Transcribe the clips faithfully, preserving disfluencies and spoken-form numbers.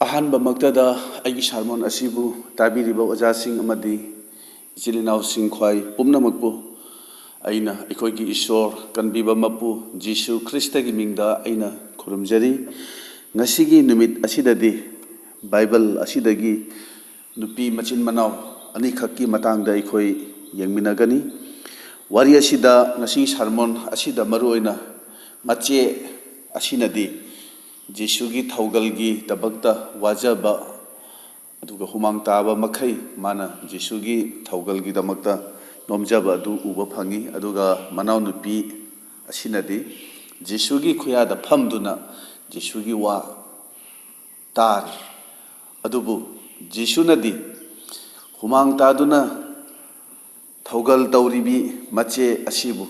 ꯑꯍꯥꯟꯕꯃꯛꯇꯗ ꯑꯩꯒꯤ ꯁꯥꯔꯃꯣꯟ ꯑꯁꯤꯕꯨ ꯇꯥꯕꯤꯔꯤꯕ ꯑꯣꯖꯥꯁꯤꯡ ꯑꯃꯗꯤ ꯏꯆꯤꯜ ꯏꯅꯥꯎꯁꯤꯡ ꯈ꯭ꯋꯥꯏ ꯄꯨꯝꯅꯃꯛꯄꯨ ꯑꯩꯅ ꯑꯩꯈꯣꯏꯒꯤ ꯏꯁꯣꯔ ꯀꯟꯕꯤꯕ ꯃꯄꯨ ꯖꯤꯁꯨ ꯈ꯭ꯔꯤꯁꯇꯒꯤ ꯃꯤꯡꯗ ꯑꯩꯅ ꯈꯨꯔꯨꯝꯖꯔꯤ꯫ ꯉꯁꯤꯒꯤ ꯅꯨꯃꯤꯠ ꯑꯁꯤꯗꯗꯤ ꯕꯥꯏꯕꯜ ꯑꯁꯤꯗꯒꯤ ꯅꯨꯄꯤ ꯃꯆꯤꯟ ꯃꯅꯥꯎ ꯑꯅꯤꯈꯛꯀꯤ ꯃꯇꯥꯡꯗ ꯑꯩꯈꯣꯏ ꯌꯦꯡꯃꯤꯟꯅꯒꯅꯤ꯫ ꯋꯥꯔꯤ ꯑꯁꯤꯗ ꯉꯁꯤ ꯁꯥꯔꯃꯣꯟ ꯑꯁꯤꯗ ꯃꯔꯨꯑꯣꯏꯅ ꯃꯆꯦ ꯑꯁꯤꯅꯗꯤ ꯖꯤꯁꯨꯒꯤ ꯊꯧꯒꯜꯒꯤꯗꯃꯛꯇ ꯋꯥꯖꯕ, ꯑꯗꯨꯒ ꯍꯨꯃꯥꯡ ꯇꯥꯕ ꯃꯈꯩ ꯃꯥꯅ ꯖꯤꯁꯨꯒꯤ ꯊꯧꯒꯜꯒꯤꯗꯃꯛꯇ ꯅꯣꯝꯖꯕ ꯑꯗꯨ ꯎꯕ ꯐꯪꯉꯤ꯫ ꯑꯗꯨꯒ ꯃꯅꯥꯎꯅꯨꯄꯤ ꯑꯁꯤꯅꯗꯤ ꯖꯤꯁꯨꯒꯤ ꯈꯨꯌꯥꯗ ꯐꯝꯗꯨꯅ ꯖꯤꯁꯨꯒꯤ ꯋꯥ ꯇꯥꯔꯤ꯫ ꯑꯗꯨꯕꯨ ꯖꯤꯁꯨꯅꯗꯤ ꯍꯨꯃꯥꯡ ꯇꯥꯗꯨꯅ ꯊꯧꯒꯜ ꯇꯧꯔꯤꯕꯤ ꯃꯆꯦ ꯑꯁꯤꯕꯨ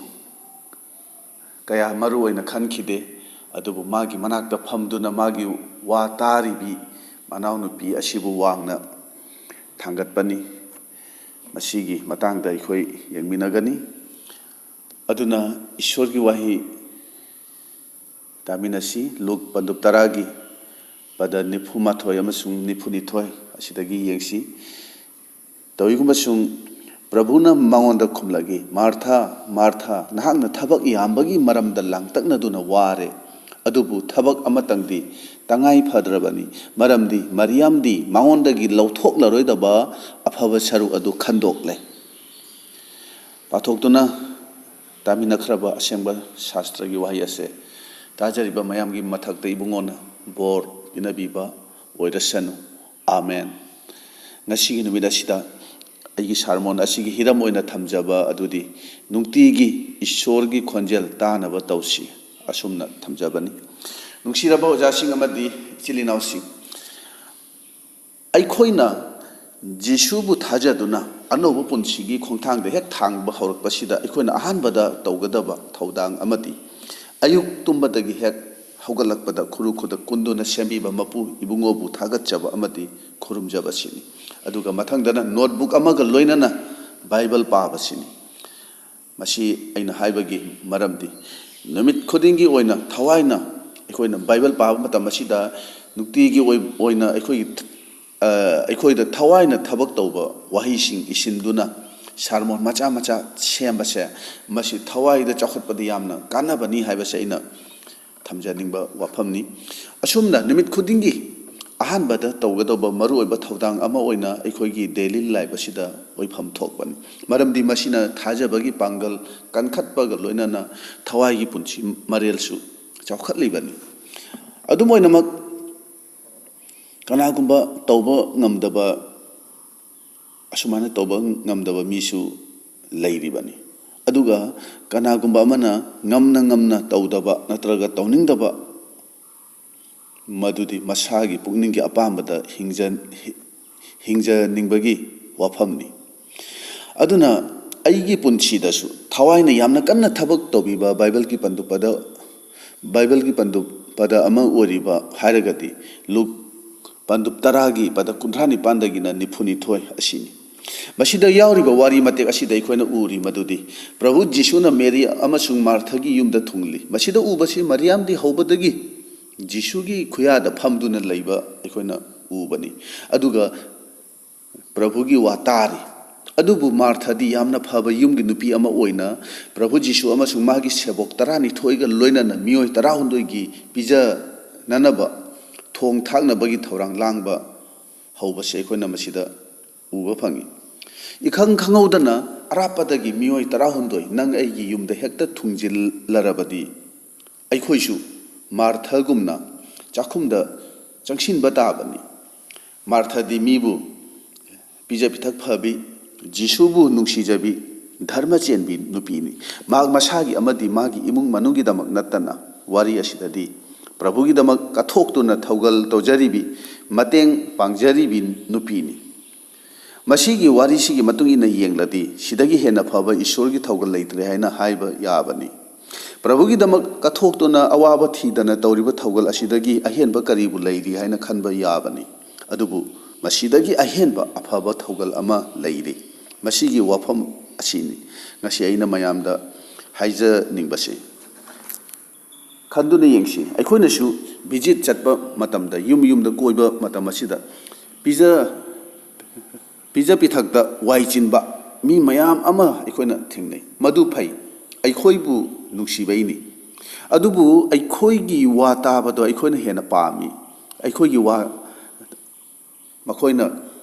ꯀꯌꯥ ꯃꯔꯨ ꯑꯣꯏꯅ ꯈꯟꯈꯤꯗꯦ꯫ ꯑꯗꯨꯕꯨ ꯃꯥꯒꯤ ꯃꯅꯥꯛꯇ ꯐꯝꯗꯨꯅ ꯃꯥꯒꯤ ꯋꯥ ꯇꯥꯔꯤꯕꯤ ꯃꯅꯥꯎꯅꯨꯄꯤ ꯑꯁꯤꯕꯨ ꯋꯥꯡꯅ ꯊꯥꯡꯒꯠꯄꯅꯤ꯫ ꯃꯁꯤꯒꯤ ꯃꯇꯥꯡꯗ ꯑꯩꯈꯣꯏ ꯌꯦꯡꯃꯤꯟꯅꯒꯅꯤ꯫ ꯑꯗꯨꯅ ꯏꯁꯣꯔꯒꯤ ꯋꯥꯍꯩ ꯇꯥꯃꯤꯟꯅꯁꯤ꯫ ꯂꯨꯛ ꯄꯟꯗꯨꯞ ꯇꯔꯥꯒꯤ ꯄꯗ ꯅꯤꯐꯨ ꯃꯥꯊꯣꯏ ꯑꯃꯁꯨꯡ ꯅꯤꯐꯨ ꯅꯤꯊꯣꯏ ꯑꯁꯤꯗꯒꯤ ꯌꯦꯡꯁꯤ꯫ ꯇꯧꯏꯒꯨꯝꯕꯁꯨꯡ ꯄ꯭ꯔꯚꯨꯅ ꯃꯉꯣꯟꯗ ꯈꯨꯝꯂꯛꯏ, "ꯃꯥꯔꯊꯥ, ꯃꯥꯔꯊꯥ, ꯅꯍꯥꯛꯅ ꯊꯕꯛ ꯌꯥꯝꯕꯒꯤ ꯃꯔꯝꯗ ꯂꯥꯡꯇꯛꯅꯗꯨꯅ ꯋꯥꯔꯦ, ꯑꯗꯨꯕꯨ ꯊꯕꯛ ꯑꯃꯇꯪꯗꯤ ꯇꯉꯥꯏ ꯐꯗ꯭ꯔꯕꯅꯤ, ꯃꯔꯝꯗꯤ ꯃꯔꯤꯌꯥꯝꯗꯤ ꯃꯉꯣꯟꯗꯒꯤ ꯂꯧꯊꯣꯛꯂꯔꯣꯏꯗꯕ ꯑꯐꯕ ꯁꯔꯨꯛ ꯑꯗꯨ ꯈꯟꯗꯣꯛꯂꯦ"꯫ ꯄꯥꯊꯣꯛꯇꯨꯅ ꯇꯥꯃꯤꯟꯅꯈ꯭ꯔꯕ ꯑꯁꯦꯡꯕ ꯁꯥꯁꯇ꯭ꯔꯒꯤ ꯋꯥꯍꯩ ꯑꯁꯦ ꯇꯥꯖꯔꯤꯕ ꯃꯌꯥꯝꯒꯤ ꯃꯊꯛꯇ ꯏꯕꯨꯡꯉꯣꯅ ꯕꯣꯔ ꯄꯤꯅꯕꯤꯕ ꯑꯣꯏꯔꯁꯅꯨ꯫ ꯑꯥꯃꯦꯟ꯫ ꯉꯁꯤꯒꯤ ꯅꯨꯃꯤꯠ ꯑꯁꯤꯗ ꯑꯩꯒꯤ ꯁꯥꯔꯃꯣꯟ ꯑꯁꯤꯒꯤ ꯍꯤꯔꯝ ꯑꯣꯏꯅ ꯊꯝꯖꯕ ꯑꯗꯨꯗꯤ ꯅꯨꯡꯇꯤꯒꯤ ꯏꯁꯣꯔꯒꯤ ꯈꯣꯟꯖꯦꯜ ꯇꯥꯅꯕ ꯇꯧꯁꯤ꯫ ꯑꯁꯨꯝꯅ ꯊꯝꯖꯕꯅꯤ꯫ ꯅꯨꯡꯁꯤꯔꯕ ꯑꯣꯖꯥꯁꯤꯡ ꯑꯃꯗꯤ ꯏꯆꯤꯜ ꯏꯅꯥꯎꯁꯤꯡ, ꯑꯩꯈꯣꯏꯅ ꯖꯤꯁꯨꯕꯨ ꯊꯥꯖꯗꯨꯅ ꯑꯅꯧꯕ ꯄꯨꯟꯁꯤꯒꯤ ꯈꯣꯡꯊꯥꯡꯗ ꯍꯦꯛ ꯊꯥꯡꯕ ꯍꯧꯔꯛꯄꯁꯤꯗ ꯑꯩꯈꯣꯏꯅ ꯑꯍꯥꯟꯕꯗ ꯇꯧꯒꯗꯕ ꯊꯧꯗꯥꯡ ꯑꯃꯗꯤ ꯑꯌꯨꯛ ꯇꯨꯝꯕꯗꯒꯤ ꯍꯦꯛ ꯍꯧꯒꯠꯂꯛꯄꯗ ꯈꯨꯔꯨ ꯈꯨꯗꯛ ꯀꯨꯟꯗꯨꯅ ꯁꯦꯝꯕꯤꯕ ꯃꯄꯨ ꯏꯕꯨꯡꯉꯣꯕꯨ ꯊꯥꯒꯠꯆꯕ ꯑꯃꯗꯤ ꯈꯨꯔꯨꯝꯖꯕ ꯑꯁꯤꯅꯤ꯫ ꯑꯗꯨꯒ ꯃꯊꯪꯗꯅ ꯅꯣꯠꯕꯨꯛ ꯑꯃꯒ ꯂꯣꯏꯅꯅ ꯕꯥꯏꯕꯜ ꯄꯥꯕꯁꯤꯅꯤ꯫ ꯃꯁꯤ ꯑꯩꯅ ꯍꯥꯏꯕꯒꯤ ꯃꯔꯝꯗꯤ ꯅꯨꯃꯤꯠ ꯈꯨꯗꯤꯡꯒꯤ ꯑꯣꯏꯅ ꯊꯋꯥꯏꯅ ꯑꯩꯈꯣꯏꯅ ꯕꯥꯏꯕꯜ ꯄꯥꯕ ꯃꯇꯝ ꯑꯁꯤꯗ ꯅꯨꯡꯇꯤꯒꯤ ꯑꯣꯏ-, ꯑꯣꯏꯅ ꯑꯩꯈꯣꯏꯒꯤ, ꯑ, ꯑꯩꯈꯣꯏꯗ ꯊꯋꯥꯏꯅ ꯊꯕꯛ ꯇꯧꯕ ꯋꯥꯍꯩꯁꯤꯡ ꯏꯁꯤꯟꯗꯨꯅ ꯁꯥꯔꯃꯣꯟ ꯃꯆꯥ ꯃꯆꯥ ꯁꯦꯝꯕꯁꯦ, ꯃꯁꯤ ꯊꯋꯥꯏꯗ ꯆꯥꯎꯈꯠꯄꯗ ꯌꯥꯝꯅ ꯀꯥꯟꯅꯕꯅꯤ ꯍꯥꯏꯕꯁꯦ ꯑꯩꯅ ꯊꯝꯖꯅꯤꯡꯕ ꯋꯥꯐꯝꯅꯤ꯫ ꯑꯁꯨꯝꯅ ꯅꯨꯃꯤꯠ ꯈꯨꯗꯤꯡꯒꯤ ꯑꯍꯥꯟꯕꯗ ꯇꯧꯒꯗꯧꯕ ꯃꯔꯨꯑꯣꯏꯕ ꯊꯧꯗꯥꯡ ꯑꯃ ꯑꯣꯏꯅ ꯑꯩꯈꯣꯏꯒꯤ daily life ꯑꯁꯤꯗ ꯑꯣꯏꯐꯝ ꯊꯣꯛꯄꯅꯤ꯫ ꯃꯔꯝꯗꯤ ꯃꯁꯤꯅ ꯊꯥꯖꯕꯒꯤ ꯄꯥꯡꯒꯜ ꯀꯟꯈꯠꯄꯒ ꯂꯣꯏꯅꯅ ꯊꯋꯥꯏꯒꯤ ꯄꯨꯟꯁꯤ ꯃꯔꯦꯜꯁꯨ ꯆꯥꯎꯈꯠꯂꯤꯕꯅꯤ꯫ ꯑꯗꯨꯝ ꯑꯣꯏꯅꯃꯛ, ꯀꯅꯥꯒꯨꯝꯕ ꯇꯧꯕ ꯉꯝꯗꯕ, ꯑꯁꯨꯃꯥꯏꯅ ꯇꯧꯕ ꯉꯝꯗꯕ ꯃꯤꯁꯨ ꯂꯩꯔꯤꯕꯅꯤ꯫ ꯑꯗꯨꯒ ꯀꯅꯥꯒꯨꯝꯕ ꯑꯃꯅ ꯉꯝꯅ ꯉꯝꯅ ꯇꯧꯗꯕ ꯅꯠꯇ꯭ꯔꯒ ꯇꯧꯅꯤꯡꯗꯕ, ꯃꯗꯨꯗꯤ ꯃꯁꯥꯒꯤ ꯄꯨꯛꯅꯤꯡꯒꯤ ꯑꯄꯥꯝꯕꯗ ꯍꯤꯡꯖ-, ꯍꯤꯡꯖꯅꯤꯡꯕꯒꯤ ꯋꯥꯐꯝꯅꯤ꯫ ꯑꯗꯨꯅ ꯑꯩꯒꯤ ꯄꯨꯟꯁꯤꯗꯁꯨ ꯊꯋꯥꯏꯅ ꯌꯥꯝꯅ ꯀꯟꯅ ꯊꯕꯛ ꯇꯧꯕꯤꯕ ꯕꯥꯏꯕꯜꯒꯤ ꯄꯟꯗꯨꯞꯄꯗ, ꯕꯥꯏꯕꯜꯒꯤ ꯄꯟꯗꯨꯞꯄꯗ ꯑꯃ ꯑꯣꯏꯔꯤꯕ ꯍꯥꯏꯔꯒꯗꯤ ꯂꯨꯛ ꯄꯟꯗꯨꯞ ꯇꯔꯥꯒꯤ ꯄꯗ ꯀꯨꯟꯊ꯭ꯔꯥ ꯅꯤꯄꯥꯟꯗꯒꯤꯅ ꯅꯤꯐꯨ ꯅꯤꯊꯣꯏ ꯑꯁꯤꯅꯤ꯫ ꯃꯁꯤꯗ ꯌꯥꯎꯔꯤꯕ ꯋꯥꯔꯤ ꯃꯇꯦꯛ ꯑꯁꯤꯗ ꯑꯩꯈꯣꯏꯅ ꯎꯔꯤ ꯃꯗꯨꯗꯤ ꯄ꯭ꯔꯚꯨ ꯖꯤꯁꯨꯅ ꯃꯦꯔꯤ ꯑꯃꯁꯨꯡ ꯃꯥꯔꯊꯒꯤ ꯌꯨꯝꯗ ꯊꯨꯡꯂꯤ꯫ ꯃꯁꯤꯗ ꯎꯕꯁꯤ ꯃꯔꯤꯌꯥꯝꯗꯤ ꯍꯧꯕꯗꯒꯤ ꯖꯤꯁꯨꯒꯤ ꯈꯨꯌꯥꯗ ꯐꯝꯗꯨꯅ ꯂꯩꯕ ꯑꯩꯈꯣꯏꯅ ꯎꯕꯅꯤ꯫ ꯑꯗꯨꯒ ꯄ꯭ꯔꯚꯨꯒꯤ ꯋꯥ ꯇꯥꯔꯤ꯫ ꯑꯗꯨꯕꯨ ꯃꯥꯔꯊꯗꯤ ꯌꯥꯝꯅ ꯐꯕ ꯌꯨꯝꯒꯤ ꯅꯨꯄꯤ ꯑꯃ ꯑꯣꯏꯅ ꯄ꯭ꯔꯚꯨ ꯖꯤꯁꯨ ꯑꯃꯁꯨꯡ ꯃꯥꯒꯤ ꯁꯦꯕꯣꯛ ꯇꯔꯥꯅꯤꯊꯣꯏꯒ ꯂꯣꯏꯅꯅ ꯃꯤꯑꯣꯏ ꯇꯔꯥꯍꯨꯝꯗꯣꯏꯒꯤ ꯄꯤꯖꯅꯅꯕ ꯊꯣꯡ ꯊꯥꯛꯅꯕꯒꯤ ꯊꯧꯔꯥꯡ ꯂꯥꯡꯕ ꯍꯧꯕꯁꯦ ꯑꯩꯈꯣꯏꯅ ꯃꯁꯤꯗ ꯎꯕ ꯐꯪꯉꯤ꯫ ꯏꯈꯪ ꯈꯪꯍꯧꯗꯅ ꯑꯔꯥꯞꯄꯗꯒꯤ ꯃꯤꯑꯣꯏ ꯇꯔꯥꯍꯨꯝꯗꯣꯏ ꯅꯪ ꯑꯩꯒꯤ ꯌꯨꯝꯗ ꯍꯦꯛꯇ ꯊꯨꯡꯖꯤꯜꯂꯔꯕꯗꯤ ꯑꯩꯈꯣꯏꯁꯨ ꯃꯥꯔꯊꯒꯨꯝꯅ ꯆꯥꯛꯈꯨꯝꯗ ꯆꯪꯁꯤꯟꯕ ꯇꯥꯕꯅꯤ꯫ ꯃꯥꯔꯊꯗꯤ ꯃꯤꯕꯨ ꯄꯤꯖ ꯄꯤꯊꯛ ꯐꯕꯤ, ꯖꯤꯁꯨꯕꯨ ꯅꯨꯡꯁꯤꯖꯕꯤ, ꯙꯔꯃ ꯆꯦꯟꯕꯤ ꯅꯨꯄꯤꯅꯤ꯫ ꯃꯍꯥꯛ ꯃꯁꯥꯒꯤ ꯑꯃꯗꯤ ꯃꯥꯒꯤ ꯏꯃꯨꯡ ꯃꯅꯨꯡꯒꯤꯗꯃꯛ ꯅꯠꯇꯅ ꯋꯥꯔꯤ ꯑꯁꯤꯗꯗꯤ ꯄ꯭ꯔꯚꯨꯒꯤꯗꯃꯛ ꯀꯠꯊꯣꯛꯇꯨꯅ ꯊꯧꯒꯜ ꯇꯧꯖꯔꯤꯕꯤ, ꯃꯇꯦꯡ ꯄꯥꯡꯖꯔꯤꯕꯤ ꯅꯨꯄꯤꯅꯤ꯫ ꯃꯁꯤꯒꯤ ꯋꯥꯔꯤꯁꯤꯒꯤ ꯃꯇꯨꯡ ꯏꯟꯅ ꯌꯦꯡꯂꯗꯤ ꯁꯤꯗꯒꯤ ꯍꯦꯟꯅ ꯐꯕ ꯏꯁꯣꯔꯒꯤ ꯊꯧꯒꯜ ꯂꯩꯇ꯭ꯔꯦ ꯍꯥꯏꯅ ꯍꯥꯏꯕ ꯌꯥꯕꯅꯤ꯫ ꯄ꯭ꯔꯚꯨꯒꯤꯗꯃꯛ ꯀꯠꯊꯣꯛꯇꯨꯅ ꯑꯋꯥꯕ ꯊꯤꯗꯅ ꯇꯧꯔꯤꯕ ꯊꯧꯒꯜ ꯑꯁꯤꯗꯒꯤ ꯑꯍꯦꯟꯕ ꯀꯔꯤꯕꯨ ꯂꯩꯔꯤ ꯍꯥꯏꯅ ꯈꯟꯕ ꯌꯥꯕꯅꯤ꯫ ꯑꯗꯨꯕꯨ ꯃꯁꯤꯗꯒꯤ ꯑꯍꯦꯟꯕ ꯑꯐꯕ ꯊꯧꯒꯜ ꯑꯃ ꯂꯩꯔꯤ꯫ ꯃꯁꯤꯒꯤ ꯋꯥꯐꯝ ꯑꯁꯤꯅꯤ ꯉꯁꯤ ꯑꯩꯅ ꯃꯌꯥꯝꯗ ꯍꯥꯏꯖꯅꯤꯡꯕꯁꯤ꯫ ꯈꯟꯗꯨꯅ ꯌꯦꯡꯁꯤ꯫ ꯑꯩꯈꯣꯏꯅꯁꯨ ꯚꯤꯖꯤꯠ ꯆꯠꯄ ꯃꯇꯝꯗ, ꯌꯨꯝ ꯌꯨꯝꯗ ꯀꯣꯏꯕ ꯃꯇꯝ ꯑꯁꯤꯗ ꯄꯤꯖ ꯄꯤꯖ ꯄꯤꯊꯛꯇ ꯋꯥꯏ ꯆꯤꯟꯕ ꯃꯤ ꯃꯌꯥꯝ ꯑꯃ ꯑꯩꯈꯣꯏꯅ ꯊꯦꯡꯅꯩ꯫ ꯃꯗꯨ ꯐꯩ, ꯑꯩꯈꯣꯏꯕꯨ ꯅꯨꯡꯁꯤꯕꯩꯅꯤ꯫ ꯑꯗꯨꯕꯨ ꯑꯩꯈꯣꯏꯒꯤ ꯋꯥ ꯇꯥꯕꯗꯣ ꯑꯩꯈꯣꯏꯅ ꯍꯦꯟꯅ ꯄꯥꯝꯃꯤ꯫ ꯑꯩꯈꯣꯏꯒꯤ ꯋꯥ ꯃꯈꯣꯏꯅ